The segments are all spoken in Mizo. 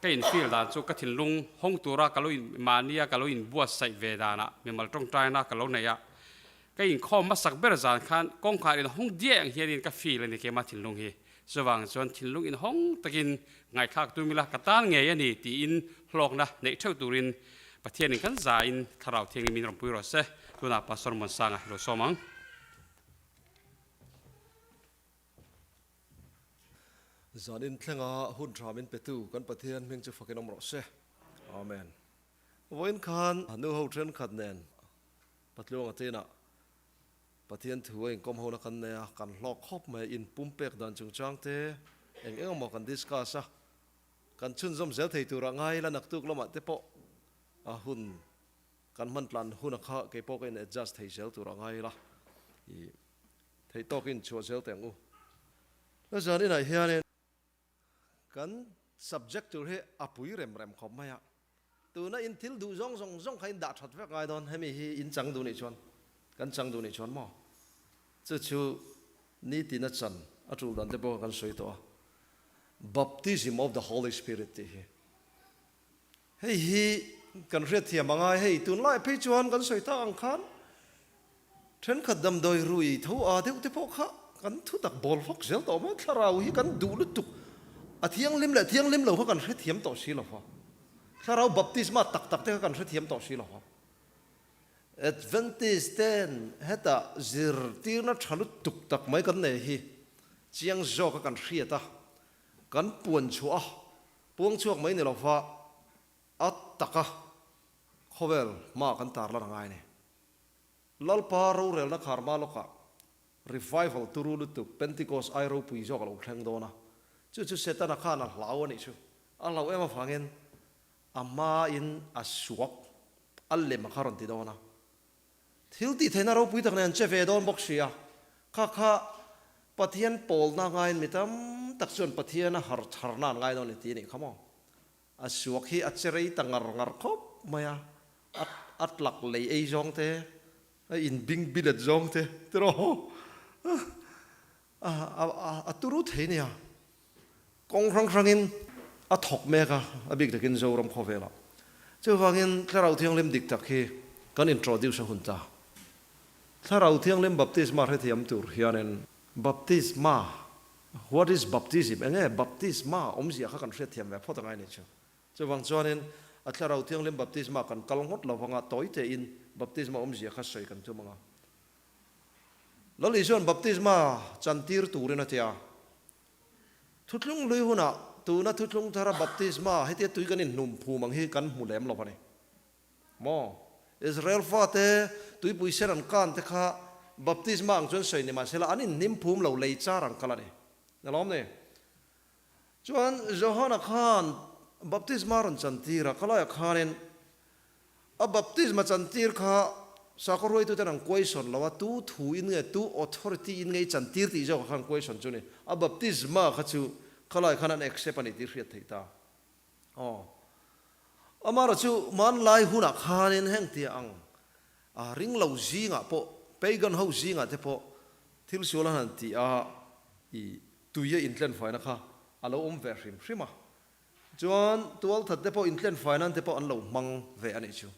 Ka in feel dan chu ka thinlung hawng tura ka lo in mahnia ka lo in buatsaih ve danah mimal tawngtaina ka lo nei a, ka inkhawm hmasak ber zan khan kawngkhar in hawng diai ang hianin ka feel a ni keimah thinlung hi. Chuvang chuan thinlung in hawng takin ngaihthlak tum ila ka tan ngei a ni tiin hlawkna neih theuh turin Pathianin kan zain Thlarau Thianghlim min rawn pui rawh se. Tunah Pastor Muansanga hi lo sawm ang. Zanin thlenga hun tha min petu kan Pathian hming chu fakin awm rawh se. Amen. Vawiin khan nu ho thenkhat nen Patluanga chenah Pathian thu a inkawm hona kan nei a, kan hlawk khawp mai, inpumpek dan chungchang te eng eng emaw kan discuss a, kan chhunzawm zel thei turah ngai ila naktuk lamah te pawh a hun kan hman tlan huna kha kei pawh ka in adjust thei zel turah ngai ila i theih tawkin chhuah zel teh ang u. La zan inah hianin kan subject tur hi a pui rem rem khawp mai a, tuna in thil duh zawng zawng zawng kha in dah that vek ngai dawn, hemi hi in chang duh nih chuan kan chang duh nih chuan maw chu chu nitin a chan a tul dan te pawh kan sawi tawh a, Baptism of the Holy Spirit tih hi hei hi kan hriatthiam a ngai, hei tunlai phei chuan kan sawi tak ang khan Thenkhat damdawi rui tho a deuh te pawh kha kan thu tak bawl fawk zel tawh mai, thlarau hi kan duh lutuk, a thianghlim leh thianghlim lo kha kan hrethiam tawh si lo va, thlarau baptisma tak tak te kha kan hrethiam tawh si lo va. Adventist ten hetah zirtirna tha lutuk tak mai kan nei hi chiang zawka kan hriat a, kan puan chhuah a, puang chhuak mai ni lo va, a taka khawvel hma kan tarlan a ngai a ni. Lalpa rorelna khar hma lawkah revival turu lutuk Pentecost ai ropui zawk a lo thleng dawn a, chu chu Setana khan a hlau a nih chu. A hlauh em avangin a hmain a suak, a lem a kha rawn ti dawn a. Thil tih theihna ropui tak nen an che ve dawn bawk si a, kha kha Pathian pawlna ngaiin mi tam tak chuan Pathian a har tharna an ngai dawn a ni ti a nih kha maw? A suak hi a che rei ta ngar ngar khawp mai a, a a tlak lei ei zawng te, a inbing bilet zawng te tiraw a a a turu thei nia. Kawng hrang hrangin a thawk mek a, a bik takin Zoram khawvelah. Chuvangin Thlarau Thianghlim dik tak hi kan introduce a hun ta. Thlarau Thianghlim baptisma hrethiam tur hianin baptisma What is baptism? Enge baptisma awmzia kha kan hriatthiam ve phawt angai ni chu. Chuvang chuanin a Thlarau Thianghlim baptisma kan kal ngawt lo vanga tawi tein baptisma awmzia kha sawi kan tum anga. Lal Isua'n baptisma chantir turin a ti a. Thuthlung hlui hunah tuna thuthlung thara baptisma hetia tui kan inhnum phum ang hi kan hmu lem lo a ni. Maw? Israel fate tuipui sen an kan te kha baptisma ang chuan sawi ni mahsela an inhnim phum lo lei char ang kal a ni. Ni lawm ni? Chuan Johana khan baptisma rawn chantir a, khalaiah khanin a baptisma chantir kha sakhaw hruaituten an question lo a, tu thu in nge, tu authority in nge i chantir tih zawkah khan question chu ni. A baptisma kha chu khalaiah khan an accept a ni tih hriat theih ta. Aw. Amara chu hmanlai hunah khanin heng tia ang a ring lo zingah pawh, pagan ho zingah te pawh thil sual an han ti a, i tui a intlenfaina kha a lo awm ve hrim hrim a. Chuan tualthat te pawh intlenfai nan te pawh an lo hmang ve a nih chu.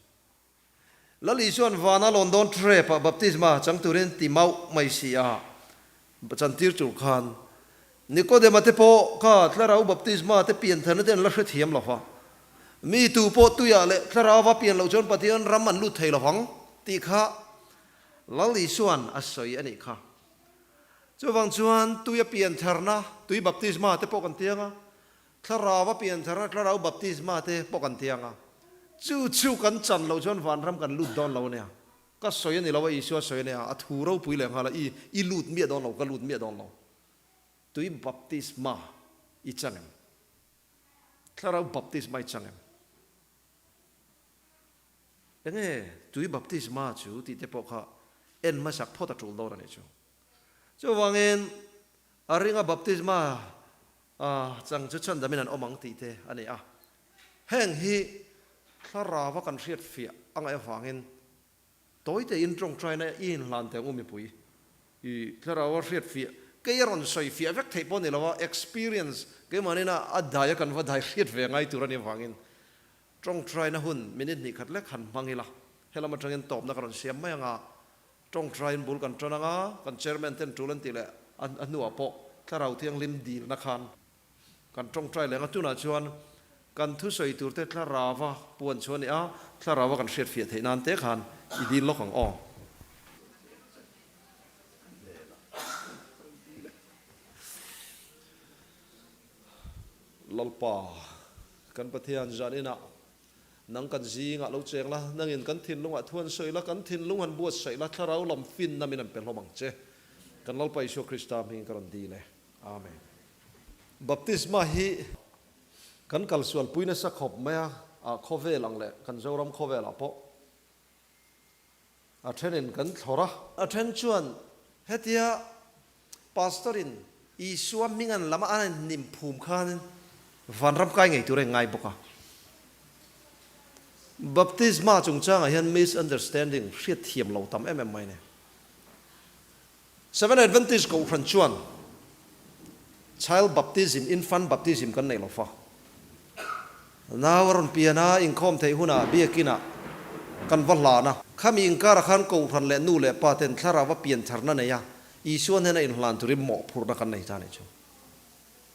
Lal Isua'n vana lawn dawn trep ah baptisma chang turin ti mauh mai si a, chantir tur khan Nikodema te pawh kha thlarau baptisma te piantharna te an la hrethiam lo va, mi tu pawh tuiah leh thlarauva pian loh chuan Pathian ram an lut thei lo vang tih kha Lal Isua'n a sawi a nih kha. Chuvang chuan tuia piantharna, tui baptisma te pawh kan tiang a, Thlarau a piantharna thlarau baptisma te pawh kan tiang a, chu chu kan chan loh chuan vanram kan lut dawn lo a nia. Ka sawi a ni lo a, Isua sawi a nia, a thu ropui leh nghal a, i i lut miah dawn lo, ka lut miah dawn lo. Tui baptisma i chang em? Thlarau baptisma i chang em? Enge tui baptisma chu tih te pawh kha en hmasak phawt a tul dawn a nih chu. Chuvangin a ringa baptisma A chang chu chhandamin an awm ang tih te a ni a. Heng hi thlarava kan hriat fiah a ngaih avangin tawi tein tawngtaina i inhlan teh ang u mipui. I thlarava hriat fiah kei a rawn sawi fiah vek theih pawh ni lo a, experience Keimahni'n a dai a kan va dai hriat ve ngai tur a nih avangin tawngtaina hun minute hnih khat lek han hmang ila, helam atangin tawpna ka rawn siam mai anga tawngtaiin bul kan tan anga kan chairman ten tul an tih leh a hnuah pawh thlarau thianghlim dilna khan kan tawngtai leh anga tunah chuan kan thusawi turte thlarauva puan chu a ni a, thlarauva kan hriatfiah theih nan te khan i dil lawk ang aw. Lalpa, kan Pathian zan inah nang kan zingah lo cheng la, nangin kan thinlungah thu han sawi la, kan thinlung han buatsaih la, thlarau lam finna min han pe hlawm ang che. Kan Lalpa Isua Krista hmingin ka rawn dil e. Amen. Baptisma hi kan kalsualpui nasa khawp mai a, a khawvel ang leh kan Zoram khawvelah pawh A thenin kan thlawr a. A then chuan hetia Pastor-in Isua hming an lam a an inhnim phum khanin vanram kai ngei tur a inngai bawk a. Baptisma chungchangah hian misunderstanding hriat thiam lo tam em em mai a ni. Seventh Adventist Kohhran chuan Child Baptism, Infant Baptism kan nei lo fa. Nau a rawn pian a, inkhawm theih hunah biakinah kan va hlan a. Khami inkarah khan Kohhran leh nu leh pa ten thlarau a pian tharna nei a, Isua hnena inhlan turin mawhphurhna kan nei ta a nih chu.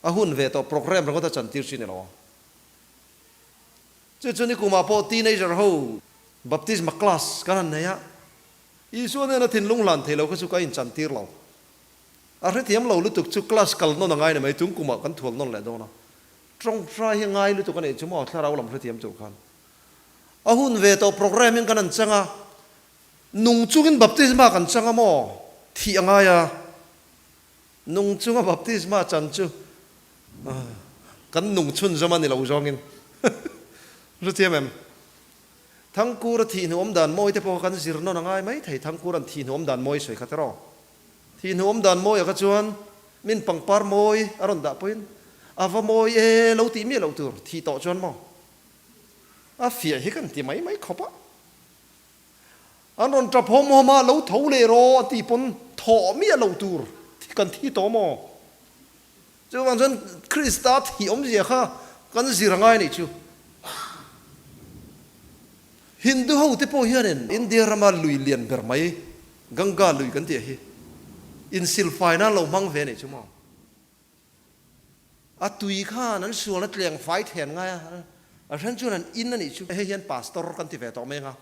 A hun ve tawh program ringawt a chantir chi ni lo ang. Chu chu nikumah pawh teenager ho baptisma class kan han nei a, Isua nena thinlung hlan thei lo kha chu ka inchantir lo. A hrethiam lo lutuk chu class kal nawn a ngai ni mai, tung kumah kan thual nawn leh dawn a. Tawngtai hi ngai lutuk a nih chu maw thlarau lam hrethiam tur khan. A hun ve tawh program in kan han chang a, nung chungin baptisma kan chang a maw? Thih a ngai a, nung chunga baptisma chan chu kan nung chhunzawm a ni lo zawngin. Hrethiam em? Thangkur a thih hnuawm dan mawi te pawh kha kan zir nawn a ngai mai thei. Thangkur an thih hnuawm dan mawi sawi kha tiraw? Thih hnuawm dan mawi ah kha chuan min pangpar mawi a rawn dah pawhin a va mawi e lo tih miah loh tur thih tawh chuan maw? A fiah hi kan ti mai mai khawp a. An rawn tap hawm hawm a, lo tho leh rawh a tih pawn thawh miah loh tur kan thi tawh maw? Chuvang chuan Krista thih awmzia kha kan zir a ngai a nih chu. Hindu ho te pawh hianin India rama lui lian ber mai Ganga lui kan tih hi insilfai nan lo hmang ve a nih chu maw. A tui khan an sualna tleng fai then ngai a, a then chuan an in a nih chu. Hei hian pastor kan ti ve tawh mai anga,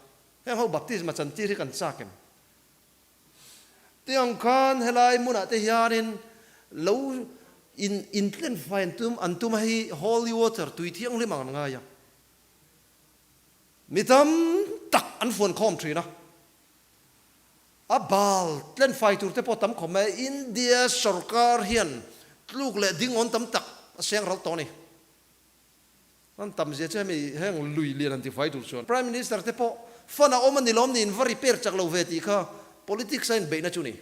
heng ho baptisma chantir hi kan chak em? Tiang khan helai hmunah te hianin lo in intlenfai an tum an tum a hei holy water tui thianghlim ang an ngai a, mi tam tak an fuan khawm thin a, a bal tlenfai tur te pawh tam khawp mai a, India sorkar hian tluk leh dingawn tam tak a seng ral tawh a ni. An tam zia chu hemi heng lui lian han tifai tur chuan Prime Minister te pawh fund a awm a ni lawm ni in va repair chak lo ve tih kha politics a inbeihna chu ni.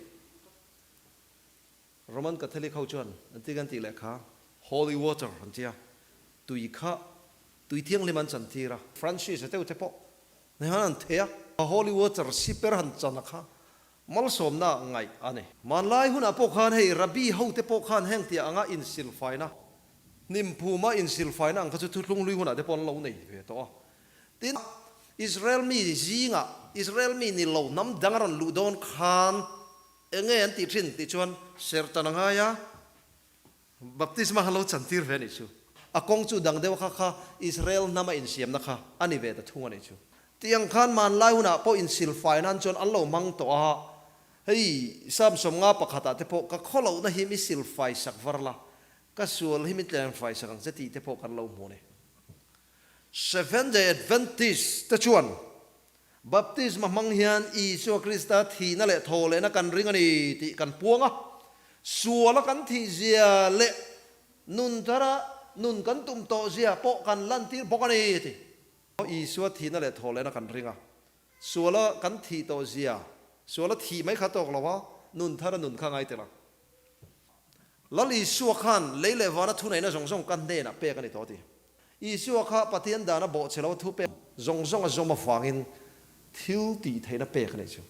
Roman Catholic ho chuan an ti kan tih leh kha holy water an tia tui kha tui thianghlim an chan tir a. Francis a deuh te pawh ni han an thei a. Holy water siper han chan a kha malsawmna ngaih a ni. Hmanlai hunah pawh khan hei Rabbi ho te pawh khan heng tia anga insilfaina Hnimphuma insilfaina ang kha chu thuthlung hlui hunah te pawh an lo nei ve tawh a. Tin, Israel mi zingah Israel mi ni lo hnam dang a rawn luh dawn khan eng nge an tih thin tih chuan serhtan a ngai a, baptisma kha lo chantir ve a nih chu. A kawng chu dang deuh kha kha Israel hnama insiamna kha a ni ve ta thung a nih chu. Tiang khan hmanlai hunah pawh insilfai nan chuan an lo hmang tawh a, hei Psalm 50 pakhatah te pawh ka khawlohna hi mi silfai sak var la, Ka sual hi min tlem fai sak ang che tih te pawh kan lo hmu a ni. Seventh Day Adventist te chuan baptisma hmang hian Isua Krista thihna leh thawhlehna kan ring a ni tih kan puang a, suala kan thih zia leh nun thara nun kan tum tawh zia pawh kan lantir bawk a ni ti. Isua thihna leh thawhlehna kan ring a, suala kan thih tawh zia, suala thih mai kha tawk lo a, nun thara nun kha ngai tel ang. Lal Isua khan lei leh vana thuneihna zawng zawng ka hnenah pek a ni tawh a ti. Isua kha Pathian dana bawhchhe lo thu pek zawng zawng a zawm avangin thil tih theihna pek a nih chu.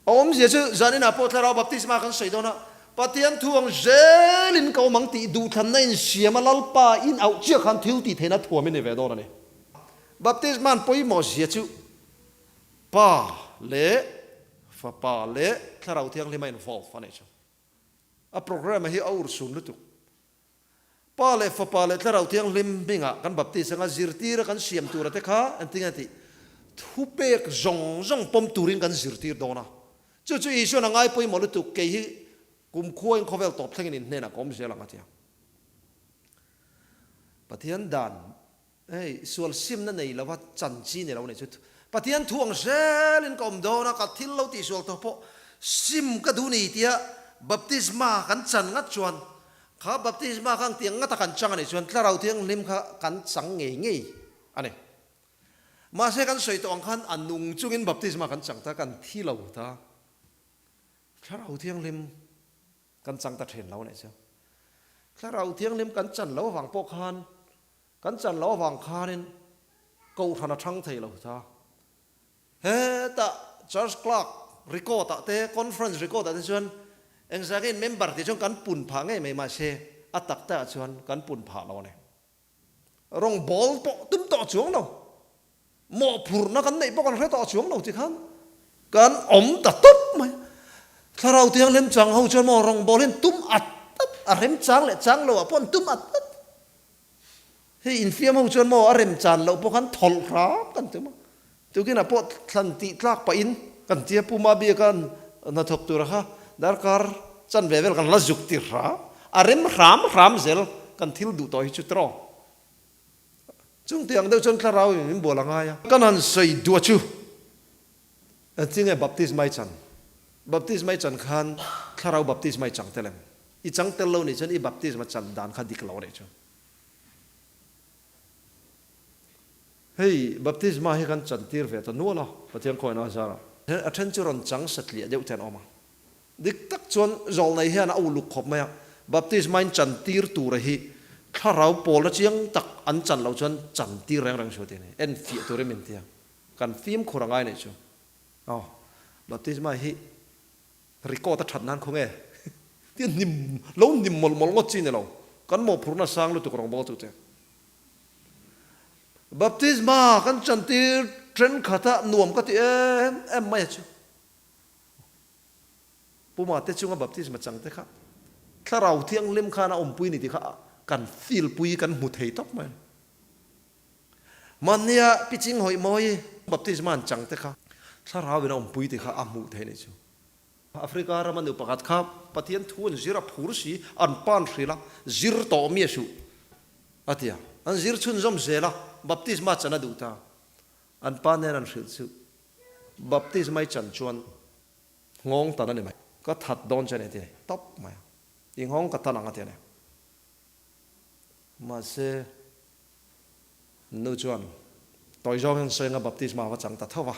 A awmzia chu zaninah pawh thlarau baptisma kan sawi dawn a, Pathian thu ang zelin ka awm ang tih duhthlanna insiam a Lalpa in auh chiah khan thil tih theihna thuam i ni ve dawn a ni. Baptisma an pawimawh zia chu Pa leh Fapa leh Thlarau Thianghlima involve a nih chu. A programme hi a urhsun lutuk. Pa leh Fapa leh Thlarau Thianghlim hmingah kan baptis anga zirtira kan siam tura te kha engtin nge tih thupek zawng zawng pawm turin kan zirtir dawn a. Chu chu Isuan a ngai pawimawh lutuk, kei hi kumkhua in khawvel tawp thlengin in hnenah ka awm zel ang a ti a. Pathian dan hei sual simna nei lova chan chi ni lo nei chu Pathian thu ang zelin ka awm dawn a, ka thil lo tihsual tawh pawh sim ka duh ni tia baptisma kan chan ngat chuan Kha baptisma kha engtiang ngata kan chang a nih chuan Thlarau Thianghlim kha kan chang ngei ngei a ni. Mahse kan sawi tawh ang khan a nung chungin baptisma kan chang ta, kan thi lo ta. Thlarau Thianghlim kan chang ta then lo a nih chu. Thlarau Thianghlim kan chan lo avang pawh khan, kan chan lo avang khanin Kohhran a thang thei lo ta. Hetah Church Clerk record ah te, Conference record ah te chuan engzangin member tih chuan kan pun phah ngei mai mahse a tak tak ah chuan kan pun phah lo a ni. Rawngbawl pawh tum tawh chuang lo, mawhphurhna kan neih pawh kan hre tawh chuang lo ti khan kan awm ta tawp mai. Thlarau Thianghlim chang ho chuan maw rawngbawl hian tum at at a remchang leh chang lo ah pawh an tum at at. Hei infiam ho chuan maw a rem chan loh pawh khan thawlh hram kan tum a, tukinah pawh thlan tih tlak pahin kan tia Pu Mabiaka hnathawk tura kha darkar chan ve vel kan la zuk tir hram, a rem hram hram zel kan thil duh tawh hi chu tiraw. Chung tih ang deuh chuan thlarau in min bual a ngai a. Kan han sawi duah chu engtin nge baptisma i chan? Baptisma i chan khan thlarau baptisma i chang tel em? I chang tel lo nih chuan i baptisma chan dan kha dik lo a nih chu. Hei baptisma hi kan chantir ve ta nual a, Pathian khawiin a zar a. A then chu rawn chang satliah deuh te an awm a. Dik tak chuan zawlnei hian a uluk khawp mai a, baptisma in chantir tura hi thlarau pawlna chiang tak an chan loh chuan chantir reng reng suh tih a ni. En fiah turin min ti a, kan fimkhur a ngai neih chu. Aw, baptisma hi Record a that nan khawnge tia hnim lo hnim mawlh mawlh ngawt chi ni lo, kan mawhphurhna sang lutuk rawngbawl chu che. Baptisma kan chantir thenkhat a nuam ka ti em em mai a chu. Puma te chunga baptisma chang te kha Thlarau Thianghlim khan a awmpui ni tih kha kan feel pui kan hmu thei tawp mai. Mahnia piching hawih mawi baptisma an chang te kha Thlarau in a awmpui tih kha a hmuh theih a nih chu. Africa rama nu pakhat kha Pathian thu an zir a phur si, an pan hrilh a, zir tawh mi a suh a ti a. An zir chhunzawm zel a, baptisma chan a duh ta. An pa nen an hrilh chu baptisma i chan chuan nghawng tan a ni mai. Ka that dawn che a ni a ti a ni tawp mai a. I nghawng ka tan ang a ti a ni. Mahse, Nu chuan tawi zawngin sawi anga baptisma a va chang ta tho va.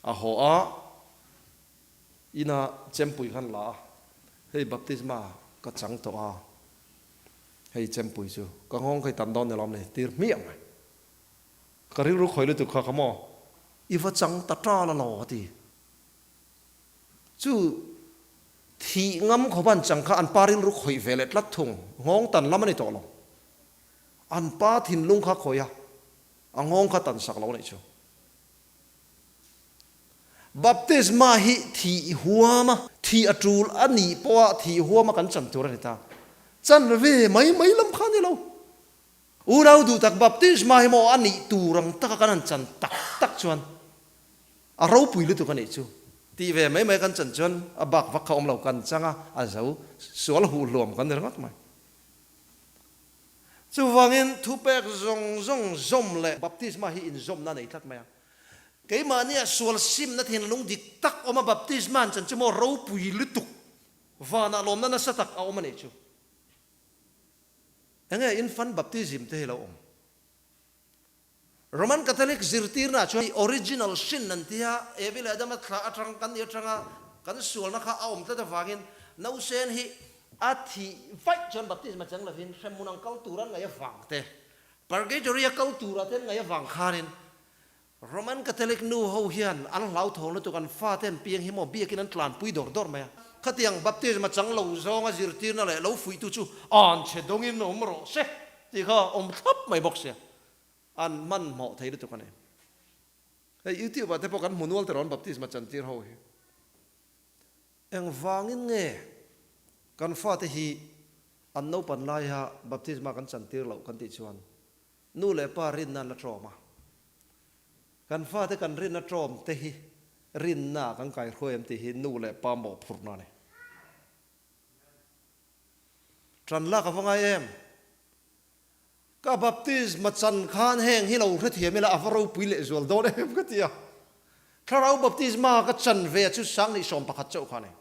A haw a, ina chempui khan la a, hei baptisma ka chang tawh a, hei chempui chu ka nghawng kha i tan dawn ni lawm ni tir hmiah mai. Ka rilru khawi lutuk kha ka maw? I va chang ta ṭal alaw a ti. Chu thih ngam khawp an chang kha an pa rilru khawih ve leh tlat thung, nghawng tan lam a ni tawh lo. An pa thinlung kha khawih a, a nghawng kha tan sak lo a nih chu. Baptisma hi thih huam a, thih a tul a nih pawha thih huam a kan chan tur a ni ta. Chan ve mai mai lam kha a ni lo. Unau duh tak baptisma hi maw a nih tur ang taka kan han chan tak tak chuan a ropui lutuk a nih chu. Tih ve mai mai kan chan chuan a bak vak kha awm lo, kan chang a, a zo sual huh hluam kan ni ringawt mai. Chuvangin thupek zawng zawng zawm leh baptisma hi inzawmna a nei tlat mai a. Keimahnia sual simna thinlung dik tak awm a baptisma an chan chu maw ropui lutuk vanah lawmna nasa tak a awm a nih chu. Enge infant baptism te hi lo awm? Roman Catholic zirtirna ah chuan original sin an tia, Evi leh Adama thla atang kan nih atanga kan sualna kha a awm tlat avangin nausen hi a thih vaih chuan baptisma cheng lovin hremhmun ang kal tur an ngaih avang te, purgatory a kal turah te an ngaih avang khanin Roman Catholic nu ho hian an hlauthawng lutuk an fate an piang hi maw biakin an tlanpui dawr dawr mai a. Khatiang baptisma chang lo zawnga zirtirna leh lo fuihtu chu an chhe dawngin awm rawh se tih kha awm thlap mai bawk sia. An hmanhmawh thei lutuk a ni. Hei YouTube ah te pawh kan hmu nual tirawn baptisma chantir ho hi. Engvangin nge kan fate hi an naupan laia baptisma kan chantir loh kan tih chuan nu leh pa rinna an la tlawm a. Kan fate kan rinna tlawm te hi rinna ah kan kaihruai em tih hi nu leh pa mawhphurhna a ni. Ṭan lak a va ngai em? Ka baptisma chan khan heng hi lo hrethiam ila a va ropui leh zual dawn em ka ti a. Thlarau baptisma ka chan ve chu 2011 chauh kha a ni.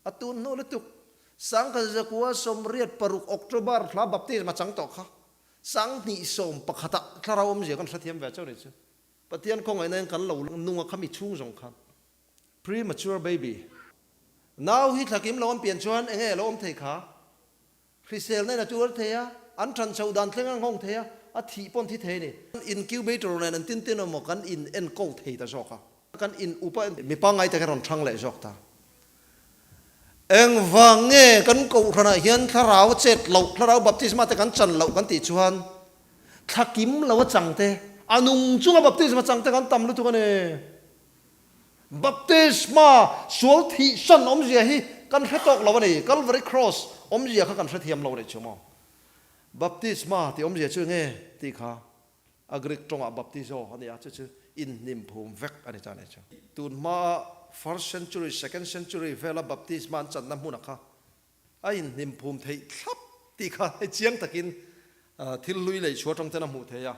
A tun hnu lutuk 1986 October thla baptisma chang tawh kha 2011 ah thlarau awmzia kan hrethiam ve chauh ni chu. Pathian khawngaihna in kan lo nung a khami chhung zawng khan. Premature baby. Nau hi thlakim lo an pian chuan enge lo awm thei kha? Hriselna in a tuar thei a, an ṭhan chhoh dan thleng a nghawng thei a, a thih pawn thi thei a ni. Incubator nen an tin tin emaw kan in enkawl thei ta zawk a, kan in up a, mi pangngai tak hi rawn ṭhang leh zawk ta. Engvang nge kan kohhranah hian thlarau a chet loh, thlarau baptisma te kan chan loh kan tih chuan thla kim lo a chang te, a nung chunga baptisma chang te kan tam lutuk a ni. Baptisma sual thihsan awmzia hi kan hre tawk lo a ni. Calvary Cross awmzia kha kan hrethiam lo a nih chu maw? Baptisma tih awmzia chu enge tih kha a Greek tawngah baptizo a ni a, chu chu inhnim phum vek a ni ta a nih chu. Tun hmaa first century, second century vela baptisma an channa hmunah kha A inhnim phum theih thlap tih kha hei chiang takin thil hlui lei chhuah atang ten a hmuh theih a,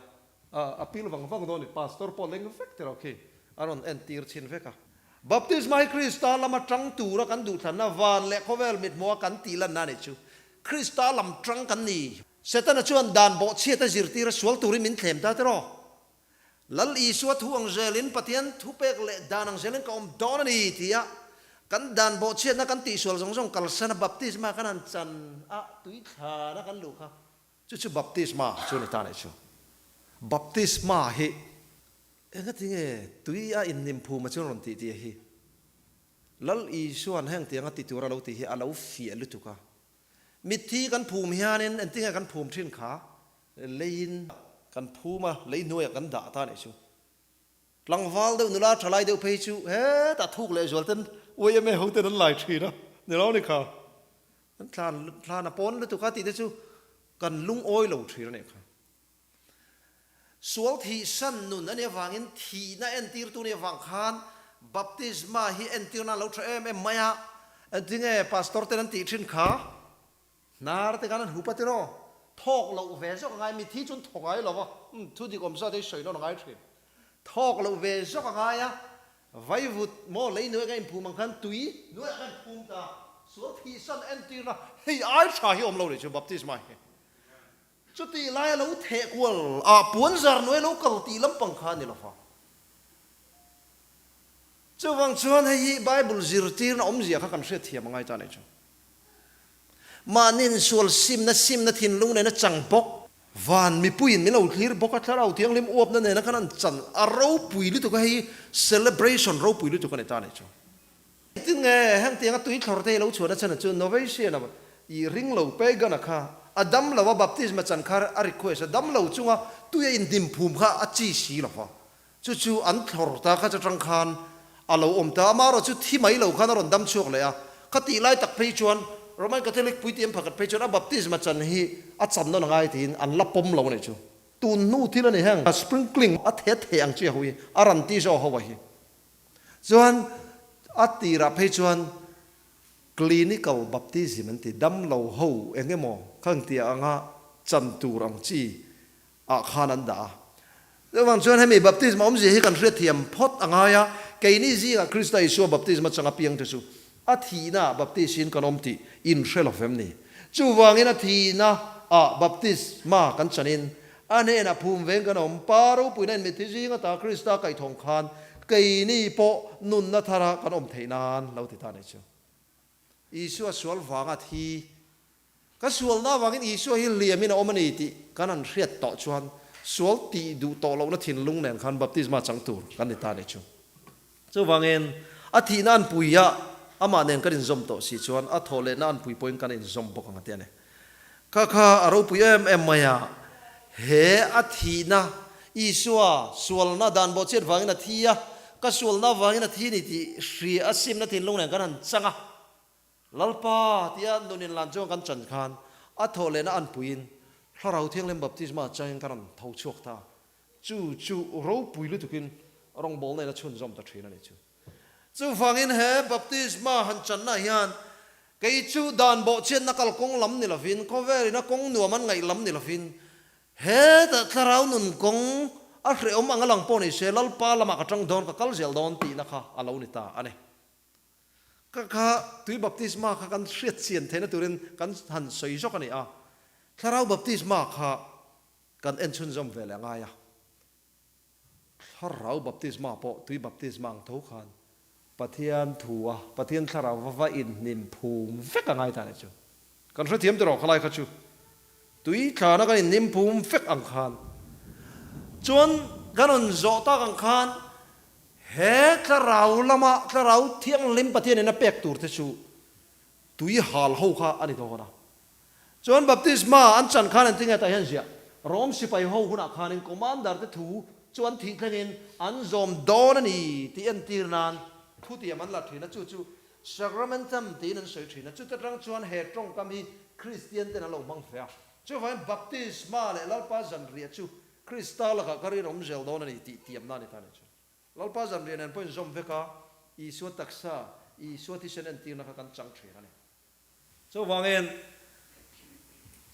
a pil vang vang dawn a ni. Pastor pawh leng vek tiraw khi a rawn entir chhin vek a. Baptisma hi Krista lama tang tura kan duhthlanna van leh khawvel mithmuha kan tih lanna a nih chu. Krista lam tang kan ni. Setana chuan dan bawhchhiat a zirtir a sual turin min thlem ta tiraw? Lal Isua thu ang zelin Pathian thupek leh dan ang zelin ka awm dawn a ni tia kan dan bawhchhiatna kan tihsual zawng zawng kalsana baptisma kan han chan a tui thlana kan luh kha chu chu baptisma chu a ni ta nih chu. Baptisma hi engatinge tui a inhnim phuma chuan rawn tih tih hi Lal Isua'n heng tianga ti tura lo tih hi a lo fiah lutuk a. Mitthi kan phum hianin engtinge kan phum thin kha? Leiin kan phum a, lei hnuaiah kan dah ta nih chu. Tlangval deuh nula thalai deuh phei chu hetah thuk leh zual ten YMA ho ten an lai thin a, ni lo ni kha. An thlan thlan a pawn lutuk a tih te chu kan lungawi lo thin a nih kha. Sual thihsan nun a nih avangin thihna entirtu nih avang khan baptisma hi entirna an lo tha em em mai a. Engtinge pastor ten an tih thin kha? Hnar te khan an hup a tiraw? Thawk loh ve zawk a ngai, mithi chuan thawk ngai lo va, umm thu dik awm zat hi sawi nawn a ngai thin. Thawk loh ve zawk a ngai a, vaivut maw lei nuai ka inphum ang khan tui nuaiah ka inphum ta, sual thihsan entirna hei ai tha hi awm lo nih chu baptisma hi. Chutih laia lo theh kual ah puan zar nuai lo kal tih lampang kha a ni lo va. Chuvang chuan hei hi Bible zirtirna awmzia kha kan hriatthiam a ngai ta nih chu. Mahni insual simna simna thinlung nena chang bawk. Van mipuiin min lo thlir bawk a, Thlarau Thianghlim uapna nena khan an chan a ropui lutuk a, hei celebration ropui lutuk a ni ta nih chu. Engtin nge heng tianga tui thlawr te hi lo chhuahna chhan chu Novatian a i ring lo pagan a kha a dam lo a baptism a chan kha a request a dam lo chunga tui a inhnim phum kha a chi si lo va Chu chu an thlawr ta kha chatang khan a lo awm ta. Amaherawh chu thi mai lo khan a rawn dam chhuak leh a. Kha tih lai tak phei chuan Roman Catholic puithiam pakhat phei chuan a baptism a chan hi a chan nawn a ngai tiin an la pawm lo a nih chu. Tun hnu thil a ni heng. Sprinkling a the theh ang chi a ho hi a rawn ti zawk ho a hi. Chuan a tirah phei chuan clinical baptism an ti, dam lo ho eng emaw kha engtia anga chan tur ang chi ah khan an dah a. Chuvang chuan hemi baptisma awmzia hi kan hriatthiam phawt a ngai a, keini zingah Krista Isua baptisma changa piangte chu a thihna ah baptis-in kan awm tih in hre lo fem ni. Chuvangin a thihna ah baptisma kan chanin a hnenah phum veng kan awm. Pa ropuina in mitthi zinga ta Krista kaihthawng khan keini pawh nunna thara kan awm theih nan lo ti ta a nih chu. Isua sual vanga thi Ka sualna avangin Isua hi hliamin a awm a ni tih kan han hriat tawh chuan sual tih duh tawh lohna thinlung nen khan baptisma chang tur kan ni ta a nih chu. Chuvangin a thihna an pui a, Amah nen kan inzawm tawh si chuan a thawh lehna anpui pawhin kan inzawm bawk ang a ti a ni. Kha kha a ropui em em mai a, he a thihna, Isua sualna dan bawhchhiat vangin a thi a, ka sualna vangin a thi ni tih hria a simna thinlung nen kan han chang a, Lalpa tia nun inlan chuan kan chan khan a thawh lehna anpuiin Thlarau Thianghlim baptisma changin kan rawn tho chhuak ta. Chu chu ropui lutukin rawngbawlna in a chhunzawm ta thin a ni chu. Chuvangin he baptisma han channa hian kei chu dan bawhchhiatna kalkawng lam ni lovin, khawvel ina kawng nuam an ngaih lam ni lovin, hetah thlarau nun kawng a hrehawm ang a lang pawh ni se Lalpa lamah ka tang dawn, ka kal zel dawn tihna kha a lo ni ta a ni. Ka kha tui baptisma kha kan hriat chian theihna turin kan han sawi zawk a ni a, thlarau baptisma kha kan en chhunzawm ve leh a ngai a. Thlarau baptisma pawh tui baptisma ang tho khan Pathian thu a, Pathian thlarau va va inhnim phum vek a ngai ta nih chu. Kan hrethiam tawh khalai kha chu. Tui thlana kan inhnim phum vek ang khan chuan kan rawn zawh tak ang khan He thlarau lama thlarau thianghlim Pathianin a pek tur te chu tui hal ho kha a ni dawn a. Chuan baptisma an chan khan engtin nge tah hian ziah? Rom sipai ho hunah khanin commander te thu chu an thih thlengin an zawm dawn a ni tih entir nan thutiam an la thin a, chu chu sacramentum tiin an sawi thin a. Chuta tang chuan he tawngkam hi Kristian ten an lo hmang fe a. Chuvangin baptisma leh Lalpa zanriah chu Krista lakah ka rinawm zel dawn a ni tih tiamna a ni ta nih chu. Lalpa zanriah nen pawhin zawm vek a, Isua taksa, Isua thisen entirna kha kan chang thin a ni. Chuvangin,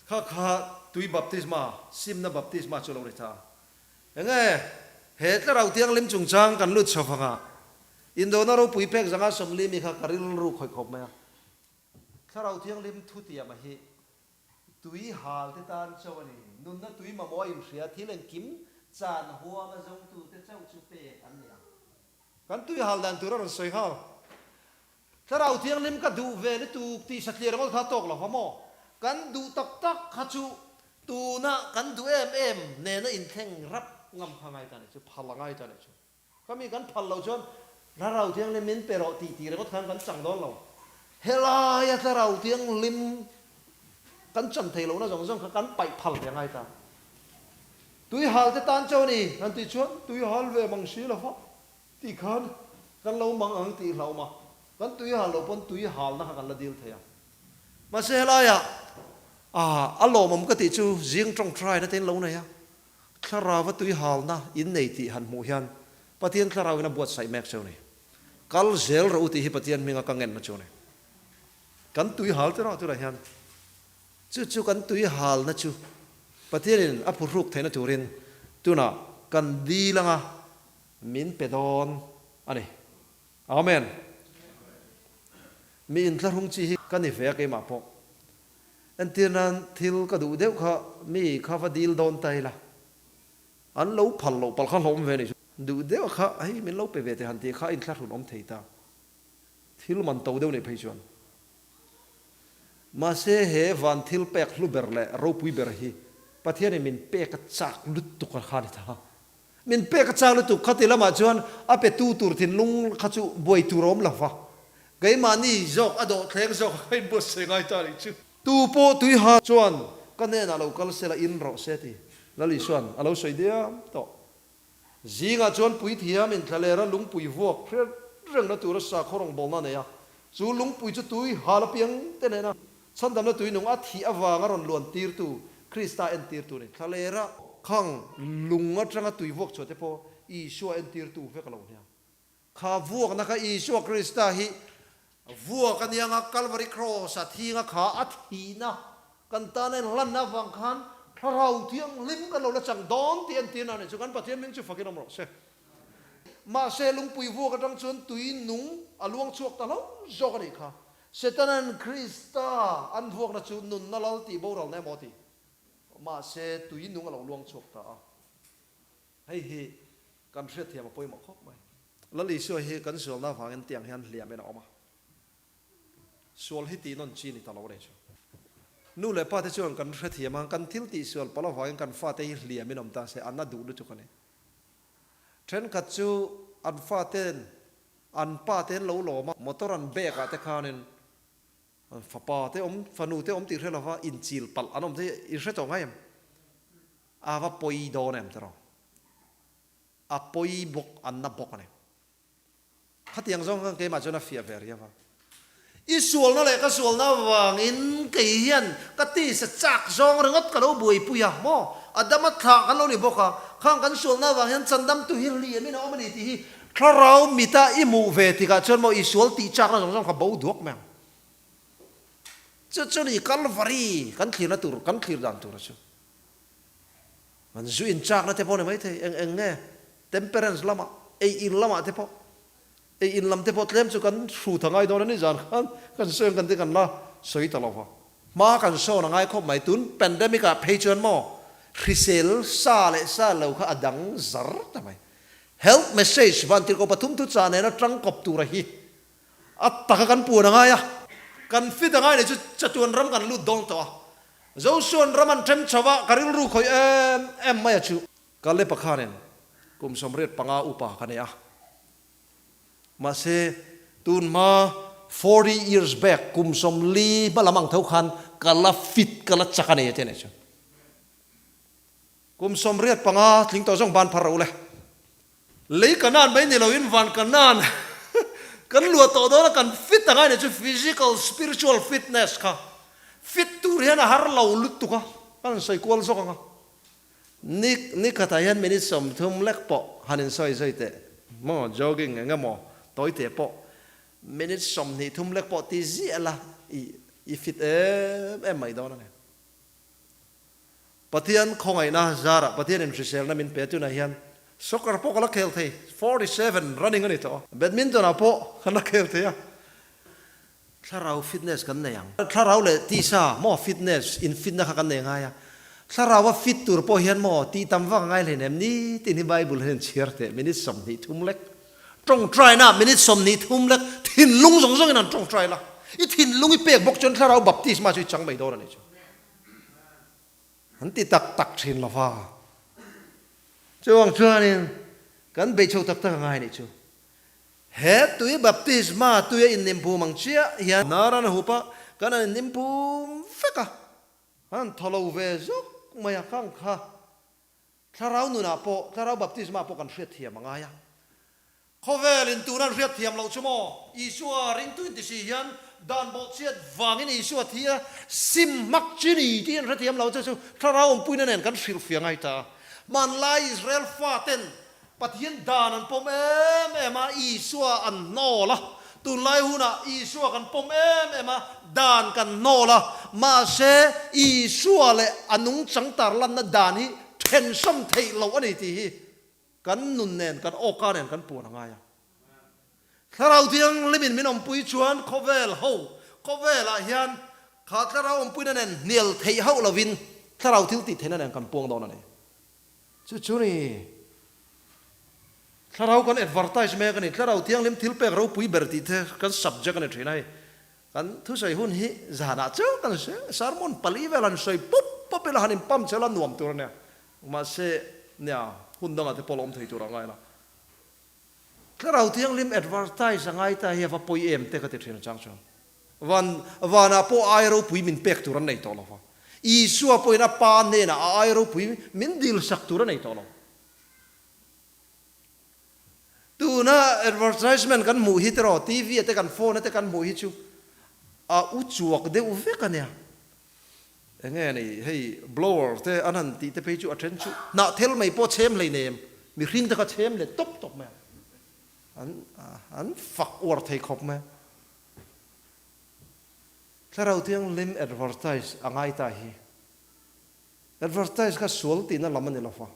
kha kha tui baptisma, simna baptisma chu a lo ni ta. Enge he Tlarau Thianghlim chungchang kan lut chho vanga indona ropui pek zanga 40 mi kha ka rilru khawih khawp mai a. Thlarau Thianghlim thutiama hi Tui hal te tan chauh a ni. Nunna tui mamawh a inhria thil engkim chan huama zawngtute chauh chu pek an ni ang. Kan tui hal dan tur a rawn sawi nghal. Thlarau Thianghlim ka duh ve lutuk tih satliah ringawt kha tawk lo va maw? Kan duh tak tak kha chu tuna kan duh em em nena inthleng rap ngam kha ngai ta nih chu, phal a ngai ta nih chu. Ka mi kan phal loh chuan Thlarau Thianghlim min pe rawh tih tih ringawt khan kan chang dawn lo. Helaia Thlarau Thianghlim kan chan thei lohna zawng zawng kha kan paih phal ve ngai ta. Tui hal te tan chauh a ni han tih chuan tui hal ve mang si lo va tih khan kan lo mang ang tih hlauhma kan tui hal loh pawn tui halna kha kan la dil thei ang. Mahse helaia a lawmawm ka tih chu zing tawngtaina te in lo nei a, Thlarau a tuihalna in nei tih han hmuh hian Pathian Thlarau in a buatsaih mek cheu ni. Kal zel rawh u tih hi Pathian hminga ka ngenna chu a ni. Kan tuihal tirah turah hian chu chu kan tuihalna chu Pathianin a phuhruk theihna turin tunah kan dil anga min pe dawn a ni. Amen. Mi inthlahrung chi hi ka ni ve a keimah pawh. Entir nan thil ka duh deuh kha mi kha va dil dawn ta ila, an lo phal loh palh kha hlawm ve nih chu. Duh deuh kha hei min lo pe ve teh han tih kha a inthlahrun awm thei ta. Thil man to deuh nih phei chuan. Mahse he van thil pek hlu ber leh ropui ber hi Pathianin min pek a chak lutuk a kha ni ta. Min pek a chak lutuk khati lamah chuan a petu tur thinlung kha chu buai tur a awm lo va, keimahni zawk a dawhthleng zawk a ka inbuatsaih ngai ta nih chu. Tu pawh tui ha chuan ka hnenah lo kal sela in rawh se ti Lal Isua'n a lo sawi diam tawh. Zingah chuan puithiam inthlaler a lungpui vuak hriat rengna tura sakhaw rawngbawlna a nei a, chu lungpui chu tui hal apiang te nena Chhandamna tuinung a thih avanga rawn luan tirtu, Krista entirtu a ni. Thlalera khang lung atanga tui vuak chhuah te pawh Isua entirtu vek a lo nia. Kha vuakna kha Isua Krista hi vuak a nianga Kalvari Kraws a thinga kha a thihna kan tana inhlanna avang khan Thlarau Thianghlim kan lo la chang dawn tih entirna a ni chu. Kan Pathian hming chu fakin awm rawh se. Mahse lungpui vuak atang chuan tui nung a luang chhuak ta hlauh zawk a nih kha. Setana'n Krista an vuakna chu nunna lal tih boralna emaw a ti. Mahse, tui nung a lo luang chhuak ta a. Hei hi kan hriatthiam a pawimawh khawp mai. Lal Isua hi kan sualna avangin tiang hian hliamin a awm a. Sual hi tih nawn chi ni ta lo rei chu. Nu leh pa te chuan kan hrethiam a, kan thil tih sual palh avangin kan fate hi hliamin awm ta se, an na duh lutuk a ni. Thenkhat chu an fate'n. An pa te an lo lawm a, motor an bag ah te khanin fapa te awm, fanu te awm tih hre lova inchil palh an awm te hi i hre tawh ngai em? A va pawi dawn em tiraw? A pawi bawk, an na bawk a ni. Khatiang zawng khan keimah chuan a fiah ve riau a. I sualna leh ka sualna avangin kei hian ka tisa chak zawng ringawt ka lo buaipui a maw? Adama thlah kan lo ni bawk a, khang kan sualna avang hian chandamtu hi hliamin a awm a ni tih hi thlarau mita i hmuh ve tikah chuan maw i sual tih chakna zawng zawng kha bo duak mai ang. Chu chu ni Kalvari kan thlirna tur, kan thlir dan tur a chu. An zu in chakna te pawh ni maithei, eng eng nge temperance lamah, ei in lamah te pawh, ei in lam te pawh tlem chu kan hrut a ngai dawn a ni zan khan kan sawi ang kan ti kan la sawi ta lo va. Hma kan sawn a ngai khawp mai, tun pandemic ah phei chuan maw hrisel sa leh sa lo kha a dang zar ta mai. Health message vantirhkoh pathum thuchah nena tangkawp tura hi A taka kan puan a ngai a, kan fit a ngai nei chu chatuan ram kan lut dawn tawh a. Josua'n ram an ṭhem chho a, ka rilru khawih em em mai a chu. Kalepa khanin kum 85 upa ka nei a, mahse tun hma 40 years back kum 40 hma lam ang tho khan ka la fit, ka la chak a nei a ti a nih chu. Kum 85 tling tawh zawng ban phar rawh u le. Lei Kanaan mai ni loin van Kanaan kan luah tawh dawn a, kan fit a ngai nih chu physical, spiritual fitness kha fit tur hian a har lo lutuk a, kan han sawi kual zawk ang a. Ni ni khatah hian minute 30 lek pawh han insawi zui teh maw, jogging eng emaw tawi teh pawh minute 23 lek pawh ti ziah la i i fit em em mai dawn a ni. Pathian khawngaihna zarah Pathian in hriselna min pe tunah hian soccer pawh ka la khel thei, 47 running a ni tawh a, badminton ah pawh kan la khel thei a, thlarau fitness kan nei ang. Thlarau leh tisa maw fitness, in fitna kha kan nei ngai a, thlarau a fit tur pawh hian maw tih tam vak a ngai hleinem ni tin hi Bible hian chhiar teh minute 23 lek tawngtaina minute 23 lek thinlung zawng zawngin an tawngtai la, i thinlung i pek bawk chuan thlarau baptisma chu i chang mai dawn a ni chu. An ti tak tak thin lo va. Chuvang chuanin kan beih chho tak tak a ngai nih chu. He tui baptisma tui a innimpum ang chiah hian hnar an hup a, kan an innimpum vek a, an thaw lo ve zawk mai a, khang kha Thlarau nunah pawh, thlarau baptisma pawh kan hriatthiam a ngai a. Khawvelin tuna an hriatthiam loh chu maw? Isua ringtu inti si hian dan bawhchhiat vangin Isua thi a sim hmak chi ni tih an hrethiam lo chu chu thlarau awmpuina nen kan hrilhfiah ngai ta. Hmanlai Israel faten Pathian dan an pawm em em a, Isua an hnawl a. Tunlai hunah Isua kan pawm em em a, dan kan hnawl a. Mahse, Isua leh a nungchang tarlanna dan hi thensawm theih loh a ni tih hi kan nun nen, kan awka nen kan puan a ngai a. Thlarau Thianghlimin min awmpui chuan khawvel ho, khawvelah hian kha thlarau awmpuina nen hnial theih hauh lovin thlarau thil tih theihna nen kan puang dawn a ni. Chu chu ni. Thlarau kan advertise mek a ni. Thlarau Thianghlim thil pek ropui ber tih te kan subject a ni thin a hei. Kan thusawi hun hi zanah chauh kan sawi a, sermon pali vel han sawi pawp pawp ila han inpump chel a nuam tur a nia. Mahse, nia, hun dangah te pawh la awm thei tur a ngai la. Thlarau Thianghlim advertise a ngai ta hi a va pawi em te ka ti thin a chang chuan. Van, vanah pawh ai ropui min pek tur an nei tawh lo va. Isua pawhin a Pa hnenah a ai ropui min dilsak tur a nei tawh lo. Tuna advertisement kan hmuh hi tiraw, TV ah te kan phone ah te kan hmuh hi chu a u chuak deuh vek a nia. Enge ni hei blower te an han tih te phei chu a then chu hnah thel mai pawh chhem hleinem, mihring te kha chhem let tawp tawp mai a. An an fak uar thei khawp mai a. Thlarau Thianghlim advertise a ngai ta hi. Advertise kha sual tihna lam a ni lo va.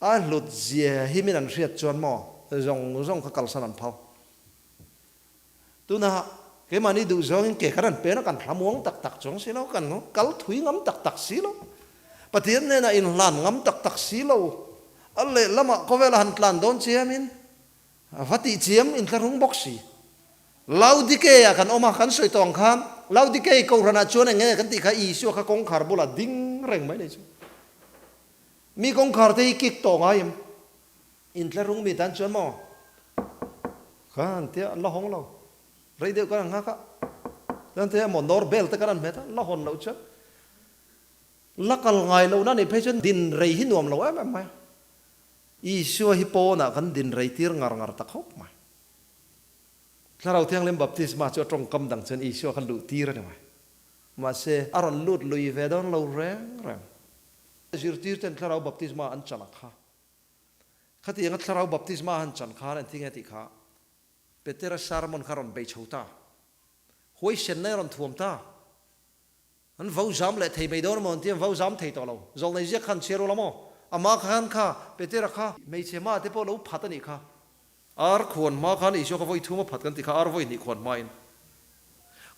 A hlut zia hi min an hriat chuan maw zawng zawng kha kalsan an phal. Tuna keimahni duh zawngin ke kan an pen a, kan thlamuang tak tak chuang si lo, kan kal thui ngam tak tak si lo, Pathian hnenah inhlan ngam tak tak si lo, a lehlamah khawvela han tlan dawn chiamin A va tih chiam inthlahrung bawk si. Laodikei-ah kan awm a, kan sawi tawh ang khan Laodikei kohhranah chuan eng nge kan tih kha Isua kha kawngkhar bulah ding reng mai nei chu. Mi kawngkhar te hi kik tawh ngai em? Inthlahrung mi tan chuan maw? Khan tia an la hawng lo. Rei deuh kan han nghak a. Chuan te emaw door bell te kan han hmet a, la hawn loh chuan la kal ngai lohna nih phei chuan din rei hi nuam lo em em mai a. Isua hi pawnah kan din rei tir ngar ngar ta khawp mai. Thlarau Thianghlim baptisma chu a tawngkam dang chuan Isua kha luh tir a ni mai. Mahse, a rawn lut lui ve dawn lo reng reng. Zirtir ten Thlarau baptisma an chan a kha. Khatianga Thlarau baptisma han chan khan engti nge tih kha Petera sermon kha rawn bei chho ta. Huaisenna i rawn thuam ta. An vo zam leh thei mai dawn emaw an ti, an vo zam thei tawh lo. Zawlnei ziak kha an chhiar ula maw? Amah khan kha Petera kha hmeichhe hma te pawh lo phat a nih kha. Ar khuan hma khan Isua kha vawi thum a phat kan ti kha, ar vawi hnih khuan hmain.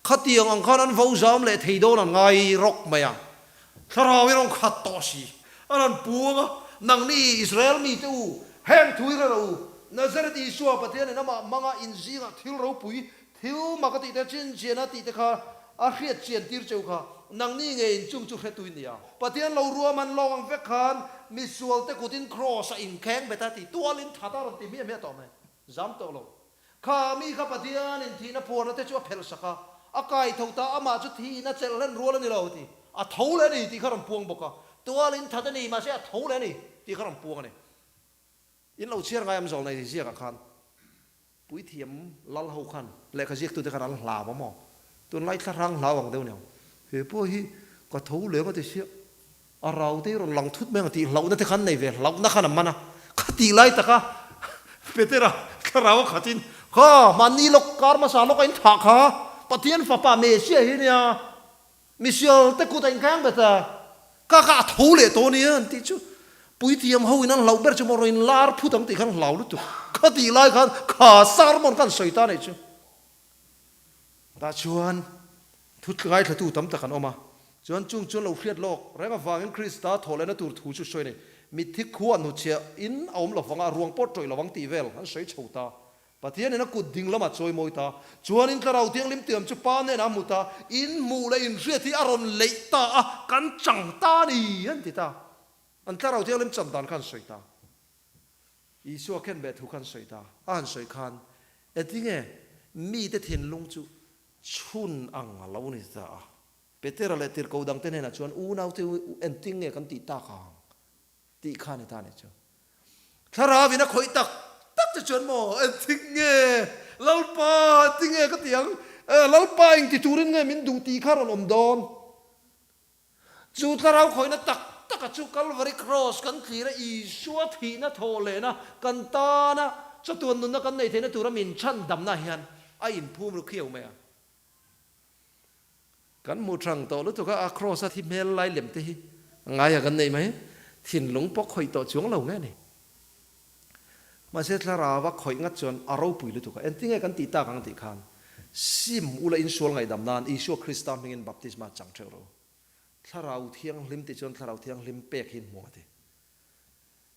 Khatiang ang khan an vo zam leh thei dawn an ngai rawk mai a, Thlarau i rawn khat tawh si. A rawn puang a, Nangni Israel mite u, heng thu i rel u, Nazareth Isua Pathianin amah hmanga inzingah thil ropui, thil mak a tih te, chinchian a tih te kha a hriat chian tir cheu kha, nangni nge inchung chu hretu i nia. Pathian lo ruahman lawk ang vek khan misualte kutin kraws a inkheng bet a ti tualin that a rawn ti hmiah hmiah tawh mai. Zam tawh lo. Kha mi kha Pathianin thihna phuarna te chu a phelh sak a, a kai tho ta, amah chu thihna chelh hlen rual a ni lo ti. A tho leh a ni tih kha rawn puang bawk a. Tualin that a ni, mahse a tho leh a ni tih kha rawn puang a ni. In lo chhiar ngai am zawl nei ziakah khan puithiam lal ho khan lehkha ziaktute khan an hlau a maw? Tunlai thlahrang hlau ang deuh niang. He pawh hi ka tho leng a ti siah. A rau te hi rawn lang thut mai ang tih hlauhna te khan nei ve, hlauhna khan a man a. Kha tih lai taka Petera thlarau a khatin, Kha, mahni lawk kar hmasa lawk a in thah kha, Pathian fapa Messiah hi nia, misual te kut a inkheng bet a, ka kha a tho leh tawh nia an tih chu. Puithiam ho in an hlauh ber chu maw rawn in lar phut ang tih khan hlau lutuk. Kha tih lai khan kha sermon khan sawi ta nei chu. Tah chuan thu ngaithlatu tam tak an awm a, chuan chung chuan lo hriat lawk reng avangin Krista thawh lehna tur thu chu sawi a ni. Mitthi khua hnuchhiah in a awm lovang a, ruang pawh tawih lovang tih vel an sawi chho ta. Pathianin a kut ding lamah chawi mawi ta. Chuanin Thlarau Thianghlim tiam chu Pa hnenah a hmu ta, in hmuh leh in hriat hi a rawn leih ta a, kan chang ta a ni an ti ta. An Thlarau Thianghlim chan dan kha an sawi ta. Isua khen beh thu khan sawi ta. A han sawi khan, Engtinge mite thinlung chu chhun ang a lo ni ta a? Petera leh tirhkoh dangte hnenah chuan, Unaute u, engtinge kan tih tak ang? tih kha ni ta ni chu. Thlarauin a khawih tak tak che chuan maw, Engtinge Lalpa, engtinge ka ti ang? Lalpa engti turin nge min duh tih kha rawn awm dawn? Chu thlarau khawihna tak taka chu Kalvari Kraws kan thlir a, Isua thihna thawh lehna kan tana chatuan nunna kan neih theihna tura min chhan damna hian a inphum ru khiau mai a. Kan hmu thang tawh lutuk a, a kraws a thi hmel lai lem te hi ngaia kan neih mai, thinlung pawh khawih tawh chuang lo nge ni. Mahse thlarau a khawih ngat chuan a ropui lutuk a, engtinge kan tih tak ang tih khan sim ula insual ngaihdam nan Isua Krista hmingin baptisma chang theuh ro. Thlarau Thianghlim tih chuan Thlarau Thianghlim pek hi hmuh a ti.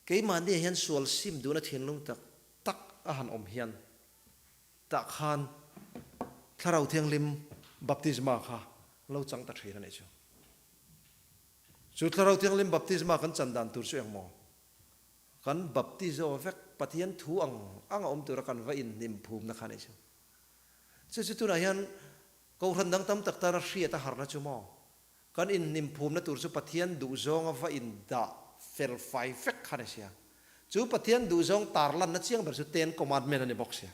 Keimahni ah hian sual sim duhna thinlung tak tak a han awm hian tah khan Thlarau Thianghlim baptisma kha lo chang ta thin a nih chu. Chu Thlarau Thianghlim baptisma kan chan dan tur chu engmaw? Kan baptizo vek Pathian thu ang ang a awm tura kan va inhnim phumna kha a nih chu. Chu chu tunah hian Kohhran dang tam tak tana hriat a harna chu maw? Kan inhnim phumna tur chu Pathian duhzawnga va indah fel fai vek kha a ni sia. Chu Pathian duhzawng tarlanna chiang ber chu Ten Commandment a ni bawk sia.